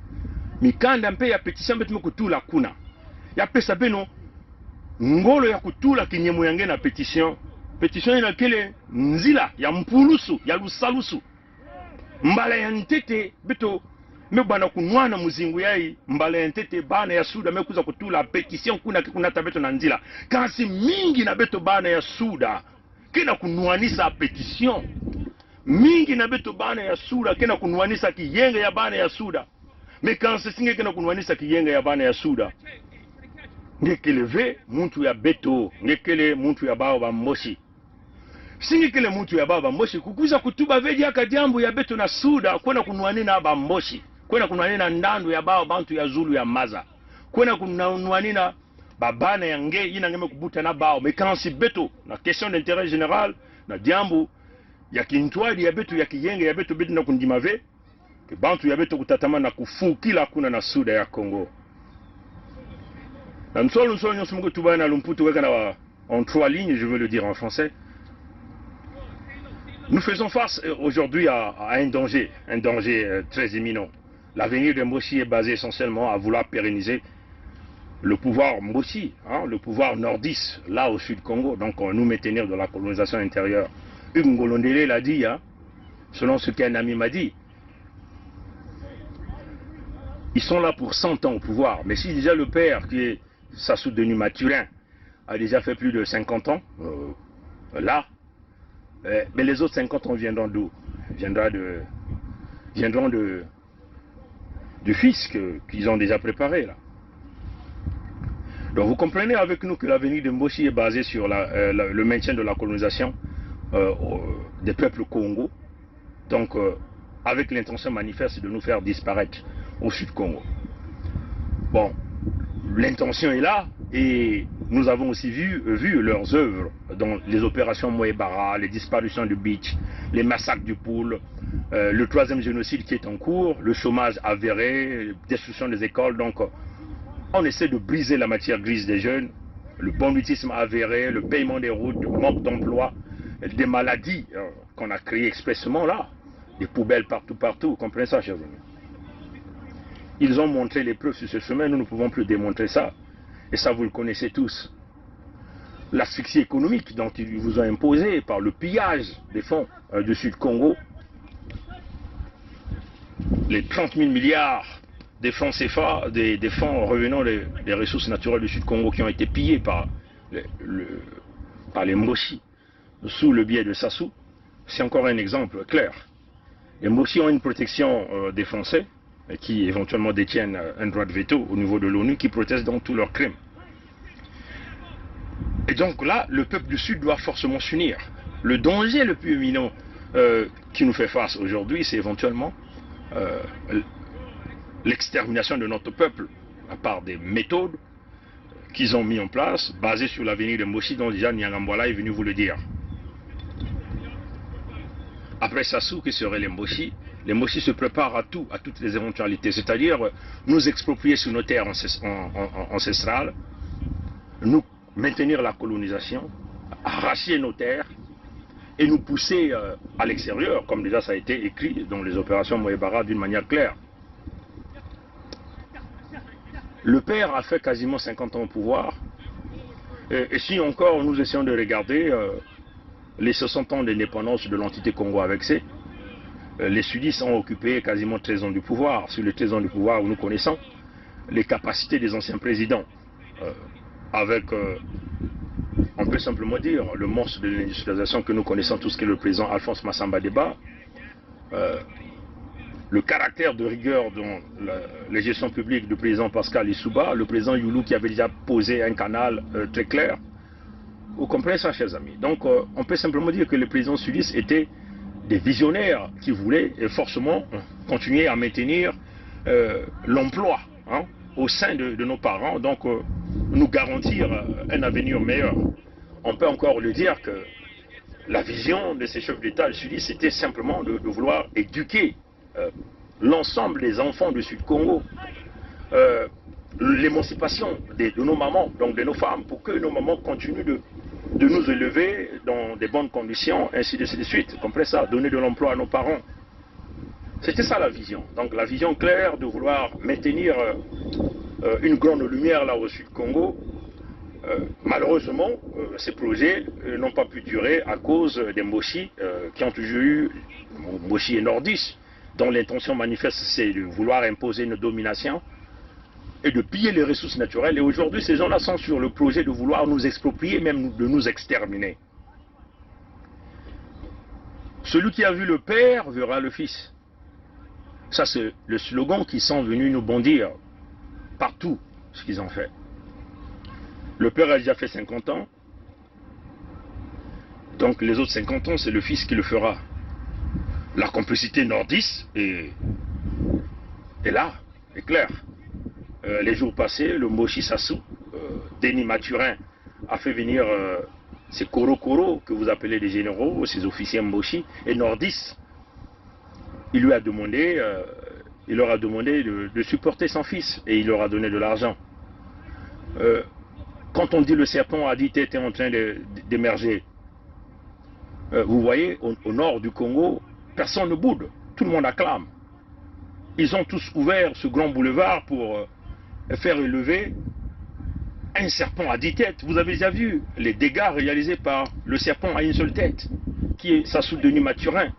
Mikanda mpe ya pétition beto me kutula kuna. Ya pesa beno ngolo ya kutula kinyemo ya nge na pétition. Pétition ina kele nzila ya mpulusu, ya lusalusu. Mbala ya ntete, beto me bana kunwana muzingu yayi, mbala ya ntete, bana ya Suda me kwiza kutula pétition kuna ke kunata beto na nzila. Kansi mingi na beto bana ya Suda ke na kunwanisa pétition. Mingi na beto bana ya Suda ke na kunwanisa kiyenga ya bana ya Suda. Mais kansi si nge ke na kunwanisa kiyenga ya bana ya Suda, nge kele ve muntu ya beto, nge kele muntu ya bawu Bamboshi. Si nge kele muntu ya bawu Bamboshi, kukwiza kutuba ve diaka diambu ya beto na Suda, kwena kunwanina Bamboshi, kwena kunwanina ndandu ya bawu bantu ya zulu ya maza, kwena kunwanina babana ya nge, ina nge me kubuta na bawu. Mais kansi beto, na question d'intérêt général, na diambu ya kintwadi ya beto, ya kiyenga ya beto, beto na kundima ve ke bantu ya beto kutatamana kufukila kuna na Suda ya Kongo. Na nswalu, nswalu nyoso me kutuba na lumputu wekana wa, en trois lignes, je veux le dire en français. Nous faisons face, euh, aujourd'hui à, à un danger, un danger, euh, très imminent. L'avenir de Mboshi est basé essentiellement à vouloir pérenniser le pouvoir Mboshi, hein, le pouvoir nordiste, là au Sud Kongo. Donc, euh, nous maintenir de la colonisation intérieure. Hugues Ngolo Ndele l'a dit, hein, selon ce qu'un ami m'a dit, ils sont là pour cent ans au pouvoir. Mais si déjà le père, qui est Sassou Denis Mathurin, a déjà fait plus de cinquante ans, euh, là, euh, mais les autres cinquante ans viendront d'où ? Viendra de, viendront de, du fisc, euh, qu'ils ont déjà préparé, là. Donc vous comprenez avec nous que l'avenir de Mboshi est basé sur la, euh, la, le maintien de la colonisation, euh, au, des peuples Kongo, donc, euh, avec l'intention manifeste de nous faire disparaître au Sud Kongo. Bon, l'intention est là et nous avons aussi vu, vu leurs œuvres dans les opérations Mwebara, les disparitions de Beach, les massacres du Pool, euh, le troisième génocide qui est en cours, le chômage avéré, destruction des écoles. Donc, euh, on essaie de briser la matière grise des jeunes, le banditisme avéré, le paiement des routes, le manque d'emploi, des maladies, euh, qu'on a créées expressément là, des poubelles partout, partout. Vous comprenez ça, chers amis ? Ils ont montré les preuves sur ce chemin, nous ne pouvons plus démontrer ça. Et ça, vous le connaissez tous. L'asphyxie économique dont ils vous ont imposé par le pillage des fonds, euh, du Sud Kongo, les trente mille milliards des francs C F A, des, des fonds revenant des, des ressources naturelles du Sud Kongo qui ont été pillés par le, le, par les Mboshi sous le biais de Sassou, c'est encore un exemple clair. Les Mboshi ont une protection, euh, des Français, euh, qui éventuellement détiennent, euh, un droit de veto au niveau de l'ONU, qui protège donc tous leurs crimes. Et donc là, le peuple du Sud doit forcément s'unir. Le danger le plus imminent, euh, qui nous fait face aujourd'hui, c'est éventuellement, euh, l'extermination de notre peuple, à part des méthodes qu'ils ont mis en place, basé sur l'avenir de Mboshi, dont déjà Nyangambwala est venu vous le dire. Après Sassou, qui seraient les Mboshi ? Les Mboshi se préparent à tout, à toutes les éventualités. C'est-à-dire, euh, nous exproprier sur nos terres ancest-, an-, an-, an-, ancestrales, nous maintenir la colonisation, arracher nos terres et nous pousser, euh, à l'extérieur, comme déjà ça a été écrit dans les opérations Mwebara d'une manière claire. Le père a fait quasiment cinquante ans au pouvoir. Et, et si encore nous essayons de regarder, euh, les soixante ans d'indépendance de l'entité Kongo avec ses, euh, les sudistes ont occupé quasiment treize ans du pouvoir. Sur les treize ans du pouvoir, nous connaissons les capacités des anciens présidents, euh, avec, euh, on peut simplement dire, le monstre de l'industrialisation que nous connaissons tous, qui est le président Alphonse Massamba-Débat, euh, le caractère de rigueur dans la, la gestion publique du président Pascal Lissouba, le président Youlou qui avait déjà posé un canal, euh, très clair. Vous comprenez ça, chers amis ? Donc, euh, on peut simplement dire que les présidents sudistes étaient des visionnaires qui voulaient, euh, forcément, euh, continuer à maintenir, euh, l'emploi, hein, au sein de, de nos parents, donc, euh, nous garantir, euh, un avenir meilleur. on peut encore le dire que la vision de ces chefs d'État du Sud, c'était simplement de, de vouloir éduquer euh, l'ensemble des enfants du Sud-Congo, euh, l'émancipation de, de nos mamans, donc de nos femmes, pour que nos mamans continuent de, de nous élever dans des bonnes conditions, ainsi de, de suite. Comprenez ça, donner de l'emploi à nos parents. C'était ça la vision. Donc la vision claire de vouloir maintenir euh, euh, une grande lumière là au Sud-Congo. Euh, malheureusement, euh, ces projets euh, n'ont pas pu durer à cause des Mbochi euh, qui ont toujours eu, Mbochi et Nordistes, dont l'intention manifeste c'est de vouloir imposer une domination et de piller les ressources naturelles. Et aujourd'hui, ces gens-là sont sur le projet de vouloir nous exproprier, même de nous exterminer. Celui qui a vu le père verra le fils. Ça, c'est le slogan qu'ils sont venus nous brandir par tout ce qu'ils ont fait. Le père a déjà fait cinquante ans. Donc les autres cinquante ans, c'est le fils qui le fera. La complicité nordiste est, est là, est claire. Euh, les jours passés, le Mbochi Sassou, euh, Denis Mathurin, a fait venir euh, ces Koro Koro que vous appelez des généraux, ces officiers Mbochi, et Nordistes. Il lui a demandé, euh, il leur a demandé de, de supporter son fils et il leur a donné de l'argent. Euh, quand on dit le serpent à dix têtes est en train de- d'émerger, euh, vous voyez, au, au nord du Congo, personne ne boude, tout le monde acclame. Ils ont tous ouvert ce grand boulevard pour euh, faire élever un serpent à dix têtes. Vous avez déjà vu les dégâts réalisés par le serpent à une seule tête, qui est Sassou Denis Mathurin.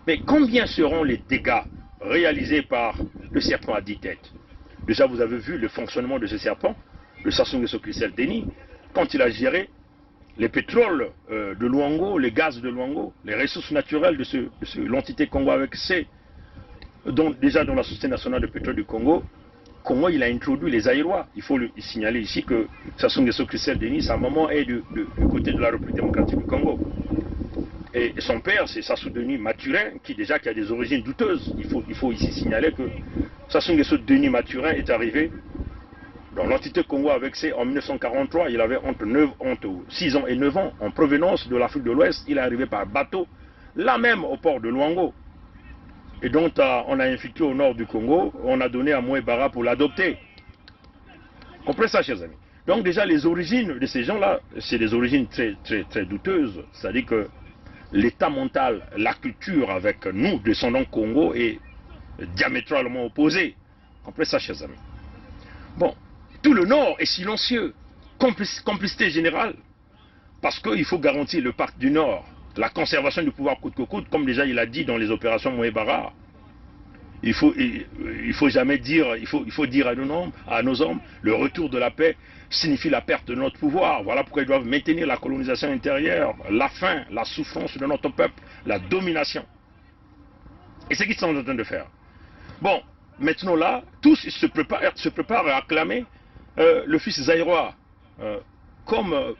Mais combien seront les dégâts réalisés par le serpent à dix têtes ? Déjà, vous avez vu le fonctionnement de ce serpent, le Sassou Nguesso Christel Denis, quand il a géré les pétroles euh, de Luango, les gaz de Luango, les ressources naturelles de, ce- de ce- l'entité Congo avec C, dont, déjà dans la Société nationale de pétrole du Congo, Congo, il a introduit les Zaïrois. Il faut le- signaler ici que Sassou Nguesso Christel Denis, sa maman est du, du- du côté de la République démocratique du Congo. Et son père, c'est Sassou Denis Mathurin, qui déjà qui a des origines douteuses. Il faut, il faut ici signaler que Sassou Nguesso Denis Mathurin est arrivé dans l'entité Congo avec C en mille neuf cent quarante-trois. Il avait entre neuf, entre six ans et neuf ans, en provenance de l'Afrique de l'Ouest. Il est arrivé par bateau, là même au port de Luango. Et donc, euh, on a effectué au nord du Congo, on a donné à Moué Bara pour l'adopter. Comprenez ça, chers amis. Donc déjà, les origines de ces gens-là, c'est des origines très, très, très douteuses. C'est-à-dire que l'état mental, la culture avec nous, descendants Congo, est diamétralement opposée. Comprenez ça, chers amis. Bon, tout le Nord est silencieux. Complic- complicité générale. Parce qu'il faut garantir le pacte du Nord, la conservation du pouvoir coûte que coûte, comme déjà il a dit dans les opérations Moué Bara. Il faut, il, il faut jamais dire, il faut, il faut dire à nos, hommes, à nos hommes, le retour de la paix signifie la perte de notre pouvoir. Voilà pourquoi ils doivent maintenir la colonisation intérieure, la faim, la souffrance de notre peuple, la domination. Et c'est ce qu'ils sont en train de faire. Bon, maintenant là, tous se préparent, se préparent à acclamer euh, le fils zaïrois euh, comme euh,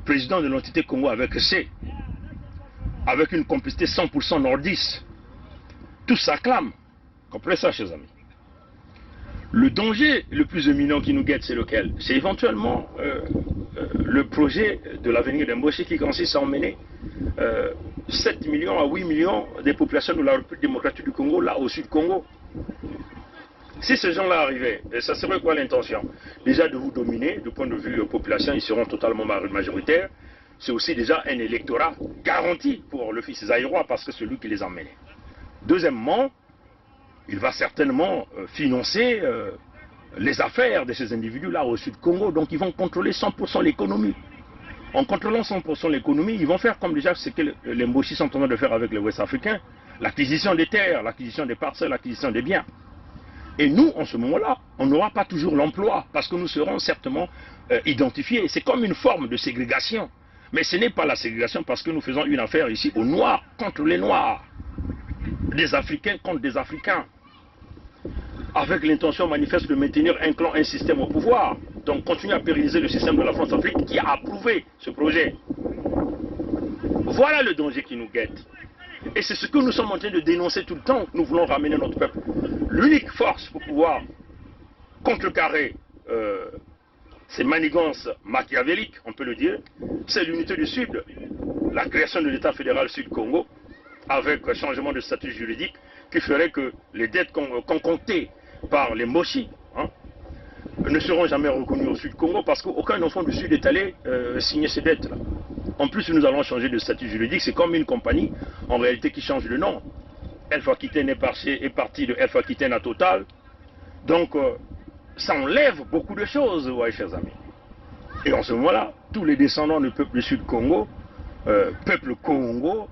président de l'entité Congo avec C, avec une complicité cent pour cent nordiste. Tout s'acclame. Comprenez ça, chers amis. Le danger le plus imminent qui nous guette, c'est lequel ? C'est éventuellement euh, euh, le projet de l'avenir d'Mbochi qui consiste à emmener euh, sept millions à huit millions des populations de la République démocratique du Congo, là au sud Congo. Si ces gens-là arrivaient, et ça serait quoi l'intention ? Déjà de vous dominer, du point de vue euh, population, ils seront totalement ma- majoritaires. C'est aussi déjà un électorat garanti pour le fils zaïrois parce que c'est lui qui les a emmenés. Deuxièmement, il va certainement euh, financer euh, les affaires de ces individus-là au sud Congo. Donc ils vont contrôler cent pour cent l'économie. En contrôlant cent pour cent l'économie, ils vont faire comme déjà ce que le- les Mbochi sont en train de faire avec les Ouest-Africains, l'acquisition des terres, l'acquisition des parcelles, l'acquisition des biens. Et nous, en ce moment-là, on n'aura pas toujours l'emploi, parce que nous serons certainement euh, identifiés. C'est comme une forme de ségrégation. Mais ce n'est pas la ségrégation, parce que nous faisons une affaire ici aux Noirs contre les Noirs, des Africains contre des Africains, avec l'intention manifeste de maintenir un clan, un système au pouvoir. Donc continuer à pérenniser le système de la France-Afrique qui a approuvé ce projet. Voilà le danger qui nous guette. Et c'est ce que nous sommes en train de dénoncer tout le temps. Nous voulons ramener notre peuple. L'unique force pour pouvoir contrecarrer euh, ces manigances machiavéliques, on peut le dire, c'est l'unité du Sud, la création de l'État fédéral Sud-Congo, avec un changement de statut juridique qui ferait que les dettes con-, concoctées par les Mbochi, hein, ne seront jamais reconnues au Sud-Congo parce qu'aucun enfant du Sud est allé, euh, signer ces dettes-là. En plus, nous allons changer de statut juridique, c'est comme une compagnie, en réalité, qui change de nom. Elf Aquitaine est parti, est parti de Elf Aquitaine à Total. Donc, euh, ça enlève beaucoup de choses, vous voyez, chers amis. Et en ce moment-là, tous les descendants du peuple du Sud Congo, euh, peuple Kongo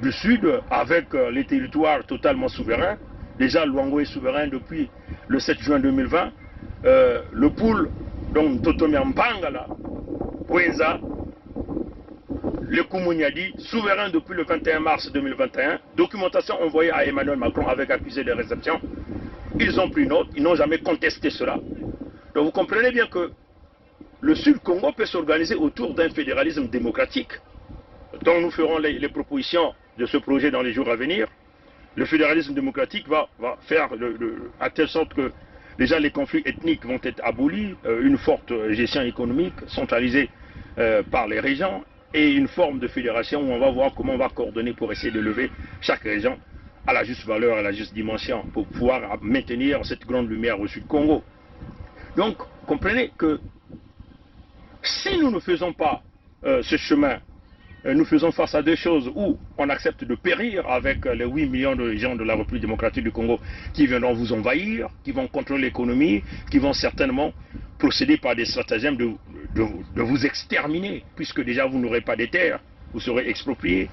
du Sud, avec, euh, les territoires totalement souverains, déjà Luango est souverain depuis le sept juin deux mille vingt, euh, le Pool, donc Ntoto Mya Mpangala, Bouenza, le Koumouniadi, souverain depuis le vingt et un mars deux mille vingt et un, documentation envoyée à Emmanuel Macron avec accusé de réception. Ils ont pris note, ils n'ont jamais contesté cela. Donc vous comprenez bien que le Sud Congo peut s'organiser autour d'un fédéralisme démocratique dont nous ferons les, les propositions de ce projet dans les jours à venir. Le fédéralisme démocratique va, va faire le, le, à telle sorte que déjà les conflits ethniques vont être abolis, euh, une forte gestion économique centralisée, euh, par les régions et une forme de fédération où on va voir comment on va coordonner pour essayer de lever chaque région à la juste valeur, à la juste dimension, pour pouvoir maintenir cette grande lumière au Sud Congo. Donc, comprenez que si nous ne faisons pas, euh, ce chemin, euh, nous faisons face à deux choses, où on accepte de périr avec, euh, les huit millions de gens de la République démocratique du Congo qui viendront vous envahir, qui vont contrôler l'économie, qui vont certainement procéder par des stratagèmes de, de, de vous exterminer, puisque déjà vous n'aurez pas de terres, vous serez expropriés.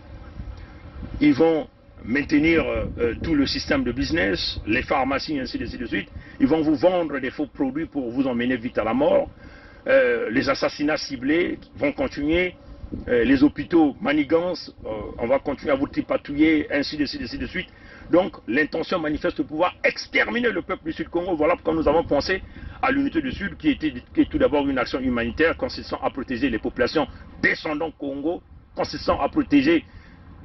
Ils vont maintenir, euh, euh, tout le système de business, les pharmacies, ainsi de suite, ainsi de suite. Ils vont vous vendre des faux produits pour vous emmener vite à la mort. Euh, les assassinats ciblés vont continuer. Euh, les hôpitaux, manigances, euh, on va continuer à vous tripatouiller, ainsi de suite, ainsi de suite. Donc, l'intention manifeste de pouvoir exterminer le peuple du Sud Congo. Voilà pourquoi nous avons pensé à l'unité du Sud, qui était, qui est tout d'abord une action humanitaire consistant à protéger les populations descendant Kongo, consistant à protéger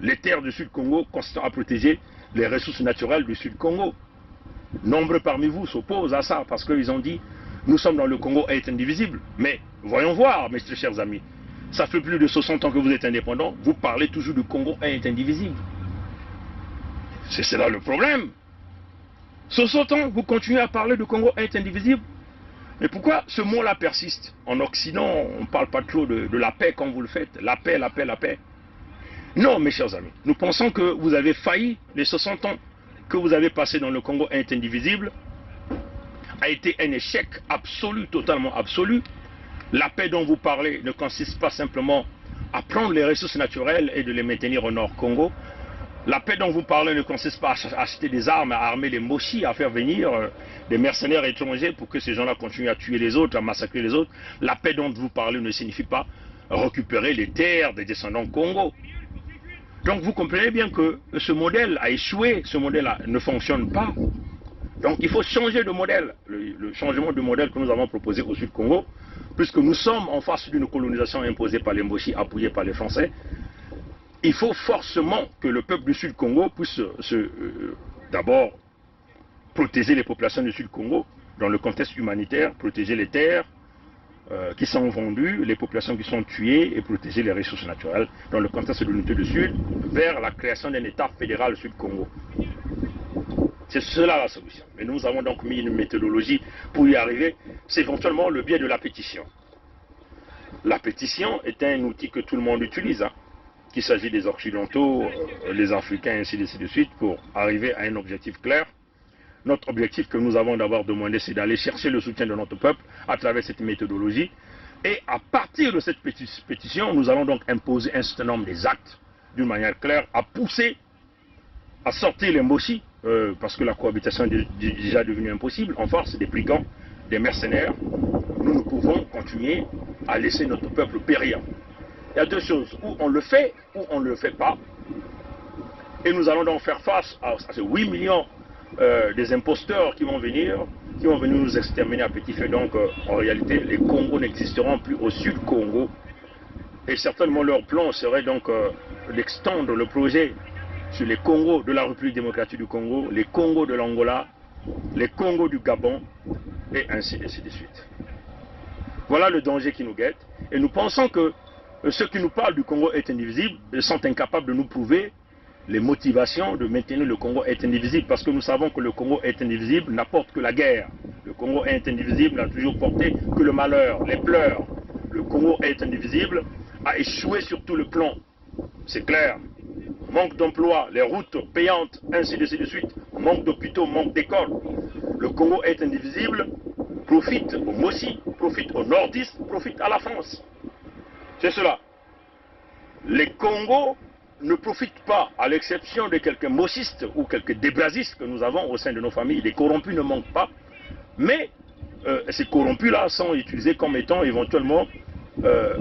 les terres du Sud Congo, consistant à protéger les ressources naturelles du Sud Congo. Nombreux parmi vous s'opposent à ça parce qu'ils ont dit, nous sommes dans le Congo un et indivisible. Mais voyons voir, mes chers amis, ça fait plus de soixante ans que vous êtes indépendants, vous parlez toujours du Congo un et indivisible. C'est cela le problème. Soixante ans, vous continuez à parler du Congo un et indivisible. Mais pourquoi ce mot-là persiste ? En Occident, on ne parle pas trop de, de la paix comme vous le faites. La paix, la paix, la paix. Non, mes chers amis, nous pensons que vous avez failli. Les soixante ans que vous avez passés dans le Congo un et indivisible a été un échec absolu, totalement absolu. La paix dont vous parlez ne consiste pas simplement à prendre les ressources naturelles et de les maintenir au Nord Congo. La paix dont vous parlez ne consiste pas à ach-, acheter des armes, à armer les Mbochi, à faire venir, euh, des mercenaires étrangers pour que ces gens-là continuent à tuer les autres, à massacrer les autres. La paix dont vous parlez ne signifie pas récupérer les terres des descendants Kongo. Donc vous comprenez bien que ce modèle a échoué, ce modèle-là ne fonctionne pas. Donc il faut changer de modèle. Le, le changement de modèle que nous avons proposé au Sud Congo, puisque nous sommes en face d'une colonisation imposée par les Mbochi, appuyée par les Français, il faut forcément que le peuple du Sud Congo puisse se, euh, d'abord protéger les populations du Sud Congo dans le contexte humanitaire, protéger les terres, euh, qui sont vendues, les populations qui sont tuées et protéger les ressources naturelles dans le contexte de l'unité du Sud vers la création d'un État fédéral Sud Congo. C'est cela la solution. Et nous avons donc mis une méthodologie pour y arriver. C'est éventuellement le biais de la pétition. La pétition est un outil que tout le monde utilise, hein, qu'il s'agit des Occidentaux, euh, les Africains, ainsi de, ainsi de suite, pour arriver à un objectif clair. Notre objectif que nous avons d'abord demandé, c'est d'aller chercher le soutien de notre peuple à travers cette méthodologie. Et à partir de cette péti-, pétition, nous allons donc imposer un certain nombre des actes, d'une manière claire, à pousser, à sortir les Mbochi, euh, parce que la cohabitation est dé-, dé-, déjà devenue impossible, en force, des brigands, des mercenaires. Nous ne pouvons continuer à laisser notre peuple périr. Il y a deux choses, ou on le fait, ou on ne le fait pas. Et nous allons donc faire face à, à ces huit millions, euh, des imposteurs qui vont venir, qui vont venir nous exterminer à petit feu. Donc, euh, en réalité, les Kongo n'existeront plus au Sud Congo. Et certainement, leur plan serait donc, euh, d'extendre le projet sur les Kongo de la République démocratique du Congo, les Kongo de l'Angola, les Kongo du Gabon, et ainsi, ainsi de suite. Voilà le danger qui nous guette. Et nous pensons que, euh, ceux qui nous parlent du Congo est indivisible, euh, sont incapables de nous prouver les motivations de maintenir le Congo est indivisible, parce que nous savons que le Congo est indivisible n'apporte que la guerre. Le Congo est indivisible n'a toujours porté que le malheur, les pleurs. Le Congo est indivisible a échoué sur tous les plans. C'est clair. Manque d'emploi, les routes payantes, ainsi de suite, de suite. Manque d'hôpitaux, manque d'écoles. Le Congo est indivisible, profite au Mossy, profite au Nord-Est, profite à la France. C'est cela. Les Kongo ne profitent pas, à l'exception de quelques mossistes ou quelques débrazzistes que nous avons au sein de nos familles. Les corrompus ne manquent pas, mais, euh, ces corrompus-là sont utilisés comme étant éventuellement, euh,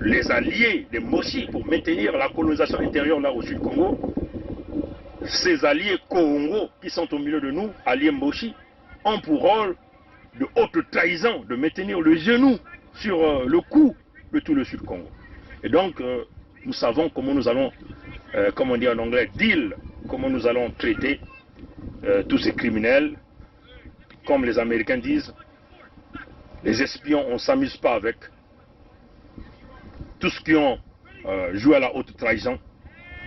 les alliés des Mossy pour maintenir la colonisation intérieure là au Sud Congo. Ces alliés Kongo qui sont au milieu de nous, alliés Mossy, ont pour rôle de haute trahison, de maintenir le genou sur, euh, le cou de tout le Sud Congo. Et donc, euh, nous savons comment nous allons, euh, comme on dit en anglais, deal, comment nous allons traiter, euh, tous ces criminels. Comme les Américains disent, les espions, on s'amuse pas avec. Tous ceux qui ont, euh, joué à la haute trahison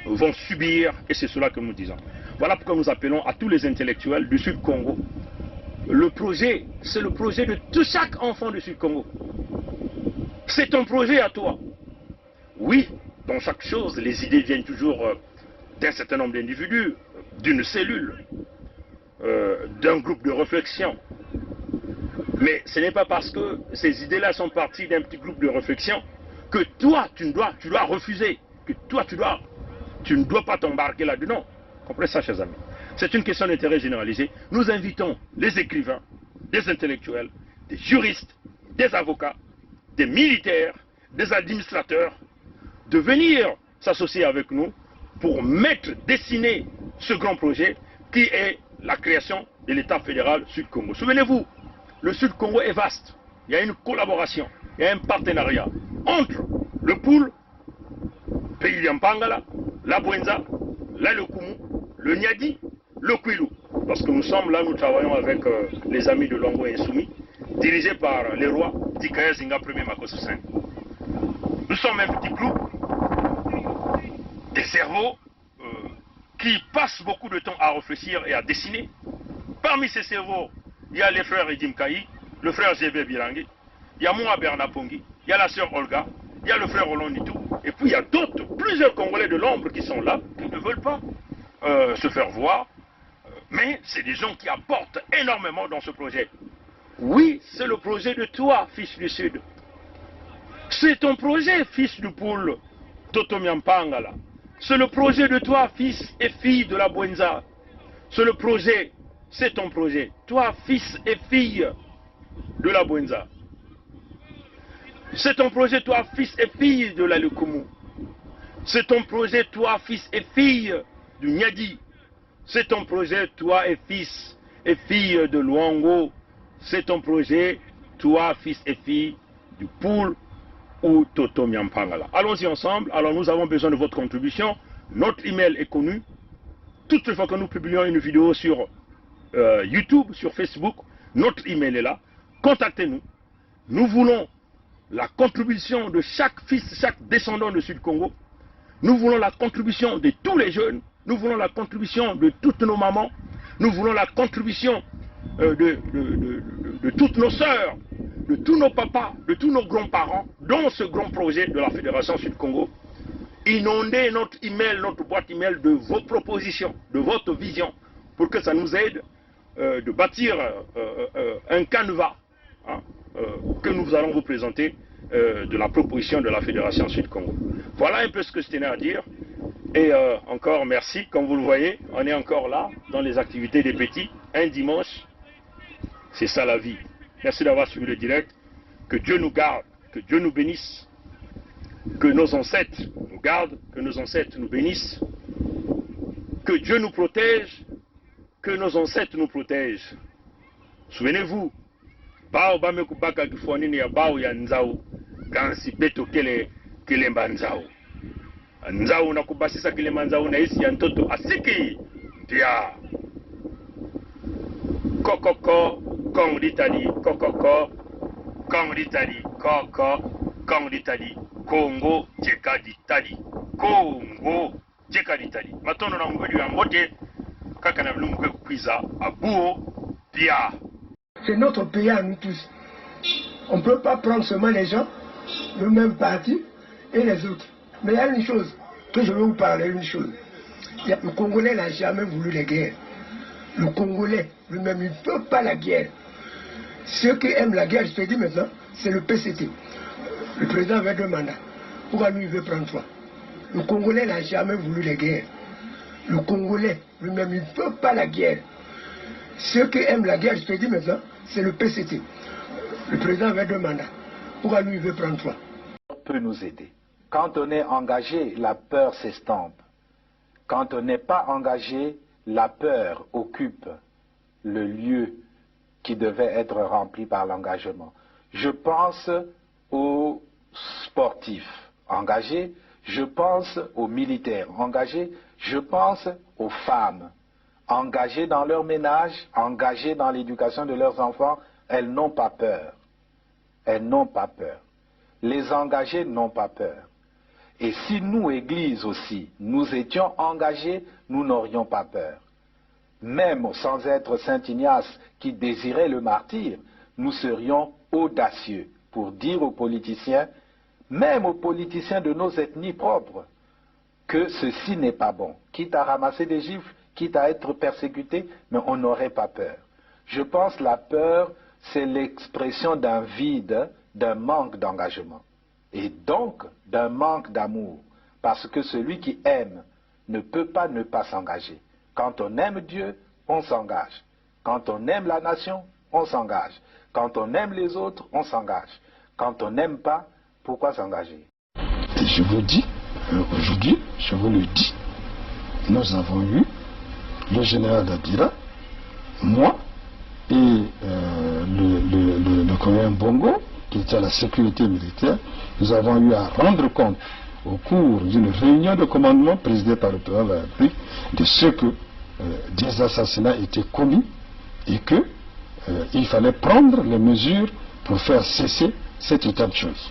vont subir, et c'est cela que nous disons. Voilà pourquoi nous appelons à tous les intellectuels du Sud Congo. Le projet, c'est le projet de tout chaque enfant du Sud Congo. C'est ton projet à toi. Oui, dans chaque chose, les idées viennent toujours, euh, d'un certain nombre d'individus, d'une cellule, euh, d'un groupe de réflexion. Mais ce n'est pas parce que ces idées-là sont parties d'un petit groupe de réflexion que toi, tu dois, tu dois refuser, que toi, tu dois, tu ne dois pas t'embarquer là-dedans. Comprenez ça, chers amis. C'est une question d'intérêt généralisé. Nous invitons les écrivains, des intellectuels, des juristes, des avocats, des militaires, des administrateurs, de venir s'associer avec nous pour mettre, dessiner ce grand projet qui est la création de l'État fédéral Sud-Congo. Souvenez-vous, le Sud-Congo est vaste. Il y a une collaboration, il y a un partenariat entre le Pool, pays Yampangala, la Bouenza, la Lékoumou, le Niari, le Kouilou. Parce que nous sommes là, nous travaillons avec, euh, les amis de Loango Insoumis, dirigés par le roi Dikaya Zinga premier Makosso cinq. Nous sommes un petit groupe de cerveaux, euh, qui passent beaucoup de temps à réfléchir et à dessiner. Parmi ces cerveaux, il y a les frères Eddy Mkayi, le frère Gervais Birangi, il y a moi, Bernard Pongi, il y a la sœur Olga, il y a le frère Roland Nitou, et puis il y a d'autres, plusieurs Congolais de l'ombre qui sont là, qui ne veulent pas, euh, se faire voir, euh, mais c'est des gens qui apportent énormément dans ce projet. Oui, c'est le projet de toi, fils du Sud. C'est ton projet, fils du Pool, Toto Miampangala. C'est le projet de toi, fils et fille de la Bouenza. C'est le projet, c'est ton projet. Toi, fils et fille de la Bouenza. C'est ton projet, toi, fils et fille de la Lékoumou. C'est ton projet, toi, fils et fille du Niari. C'est ton projet, toi, et fils et fille de Loango. C'est ton projet, toi, fils et fille du Pool ou Toto Miampangala. Allons-y ensemble. Alors, nous avons besoin de votre contribution. Notre email est connu. Toutes les fois que nous publions une vidéo sur, euh, YouTube, sur Facebook, notre email est là. Contactez-nous. Nous voulons la contribution de chaque fils, chaque descendant de Sud-Congo. Nous voulons la contribution de tous les jeunes. Nous voulons la contribution de toutes nos mamans. Nous voulons la contribution, euh, de, de, de, de, de toutes nos sœurs, de tous nos papas, de tous nos grands-parents dans ce grand projet de la Fédération Sud-Congo. Inondez notre email, notre boîte email de vos propositions, de votre vision, pour que ça nous aide, euh, de bâtir, euh, euh, euh, un canevas, hein, euh, que nous allons vous présenter, euh, de la proposition de la Fédération Sud-Congo. Voilà un peu ce que je tenais à dire. Et, euh, encore merci. Comme vous le voyez, on est encore là, dans les activités des petits. Un dimanche, c'est ça la vie. Merci d'avoir suivi le direct. Que Dieu nous garde, que Dieu nous bénisse, que nos ancêtres nous gardent, que nos ancêtres nous bénissent, que Dieu nous protège, que nos ancêtres nous protègent. Souvenez-vous, bawu ba me kubaka kifwanina ya bawu ya Nzawu, kansi beto kele, kelemba Nzawu. Nzawu na kubasisa kilemba Nzawu na isi ya ntoto asiki. Ndia. Kokoko, kong ditali, kokoko. Kongo di tali, ko, ko, Kongo di tali, Kongo, jeka di tali, Kongo, jeka di tali. Matondo na nguvidi ya mbote, kakana vlungu kwiza, abuo, pia. C'est notre pays à nous tous. On ne peut pas prendre seulement les gens, le même parti et les autres. Mais il y a une chose que je veux vous parler, une chose. Il y a- le Congolais n'a jamais voulu les guerres. Le Congolais lui-même, il ne veut pas la guerre. Ceux qui aiment la guerre, je te dis maintenant, c'est le P C T. Le président avait deux mandats. Pourquoi lui, il veut prendre trois ? Le Congolais n'a jamais voulu les guerres. Le Congolais lui-même, il ne veut pas la guerre. Ceux qui aiment la guerre, je te dis maintenant, c'est le P C T. Le président avait deux mandats. Pourquoi lui, il veut prendre trois ? Peut nous aider. Quand on est engagé, la peur s'estompe. Quand on n'est pas engagé, la peur occupe le lieu qui devait être rempli par l'engagement. Je pense aux sportifs engagés, je pense aux militaires engagés, je pense aux femmes engagées dans leur ménage, engagées dans l'éducation de leurs enfants. Elles n'ont pas peur. Elles n'ont pas peur. Les engagés n'ont pas peur. Et si nous, Église aussi, nous étions engagés, nous n'aurions pas peur. Même sans être Saint Ignace qui désirait le martyre, nous serions audacieux pour dire aux politiciens, même aux politiciens de nos ethnies propres, que ceci n'est pas bon, quitte à ramasser des gifles, quitte à être persécuté, mais on n'aurait pas peur. Je pense que la peur, c'est l'expression d'un vide, d'un manque d'engagement, et donc d'un manque d'amour, parce que celui qui aime ne peut pas ne pas s'engager. Quand on aime Dieu, on s'engage. Quand on aime la nation, on s'engage. Quand on aime les autres, on s'engage. Quand on n'aime pas, pourquoi s'engager ? Et je vous dis, euh, aujourd'hui, je vous le dis, nous avons eu le général Dadira, moi et, euh, le, le, le, le colonel Bongo, qui était à la sécurité militaire, nous avons eu à rendre compte au cours d'une réunion de commandement présidée par le président de la République de ce que, euh, des assassinats étaient commis et que, euh, il fallait prendre les mesures pour faire cesser cet état de choses.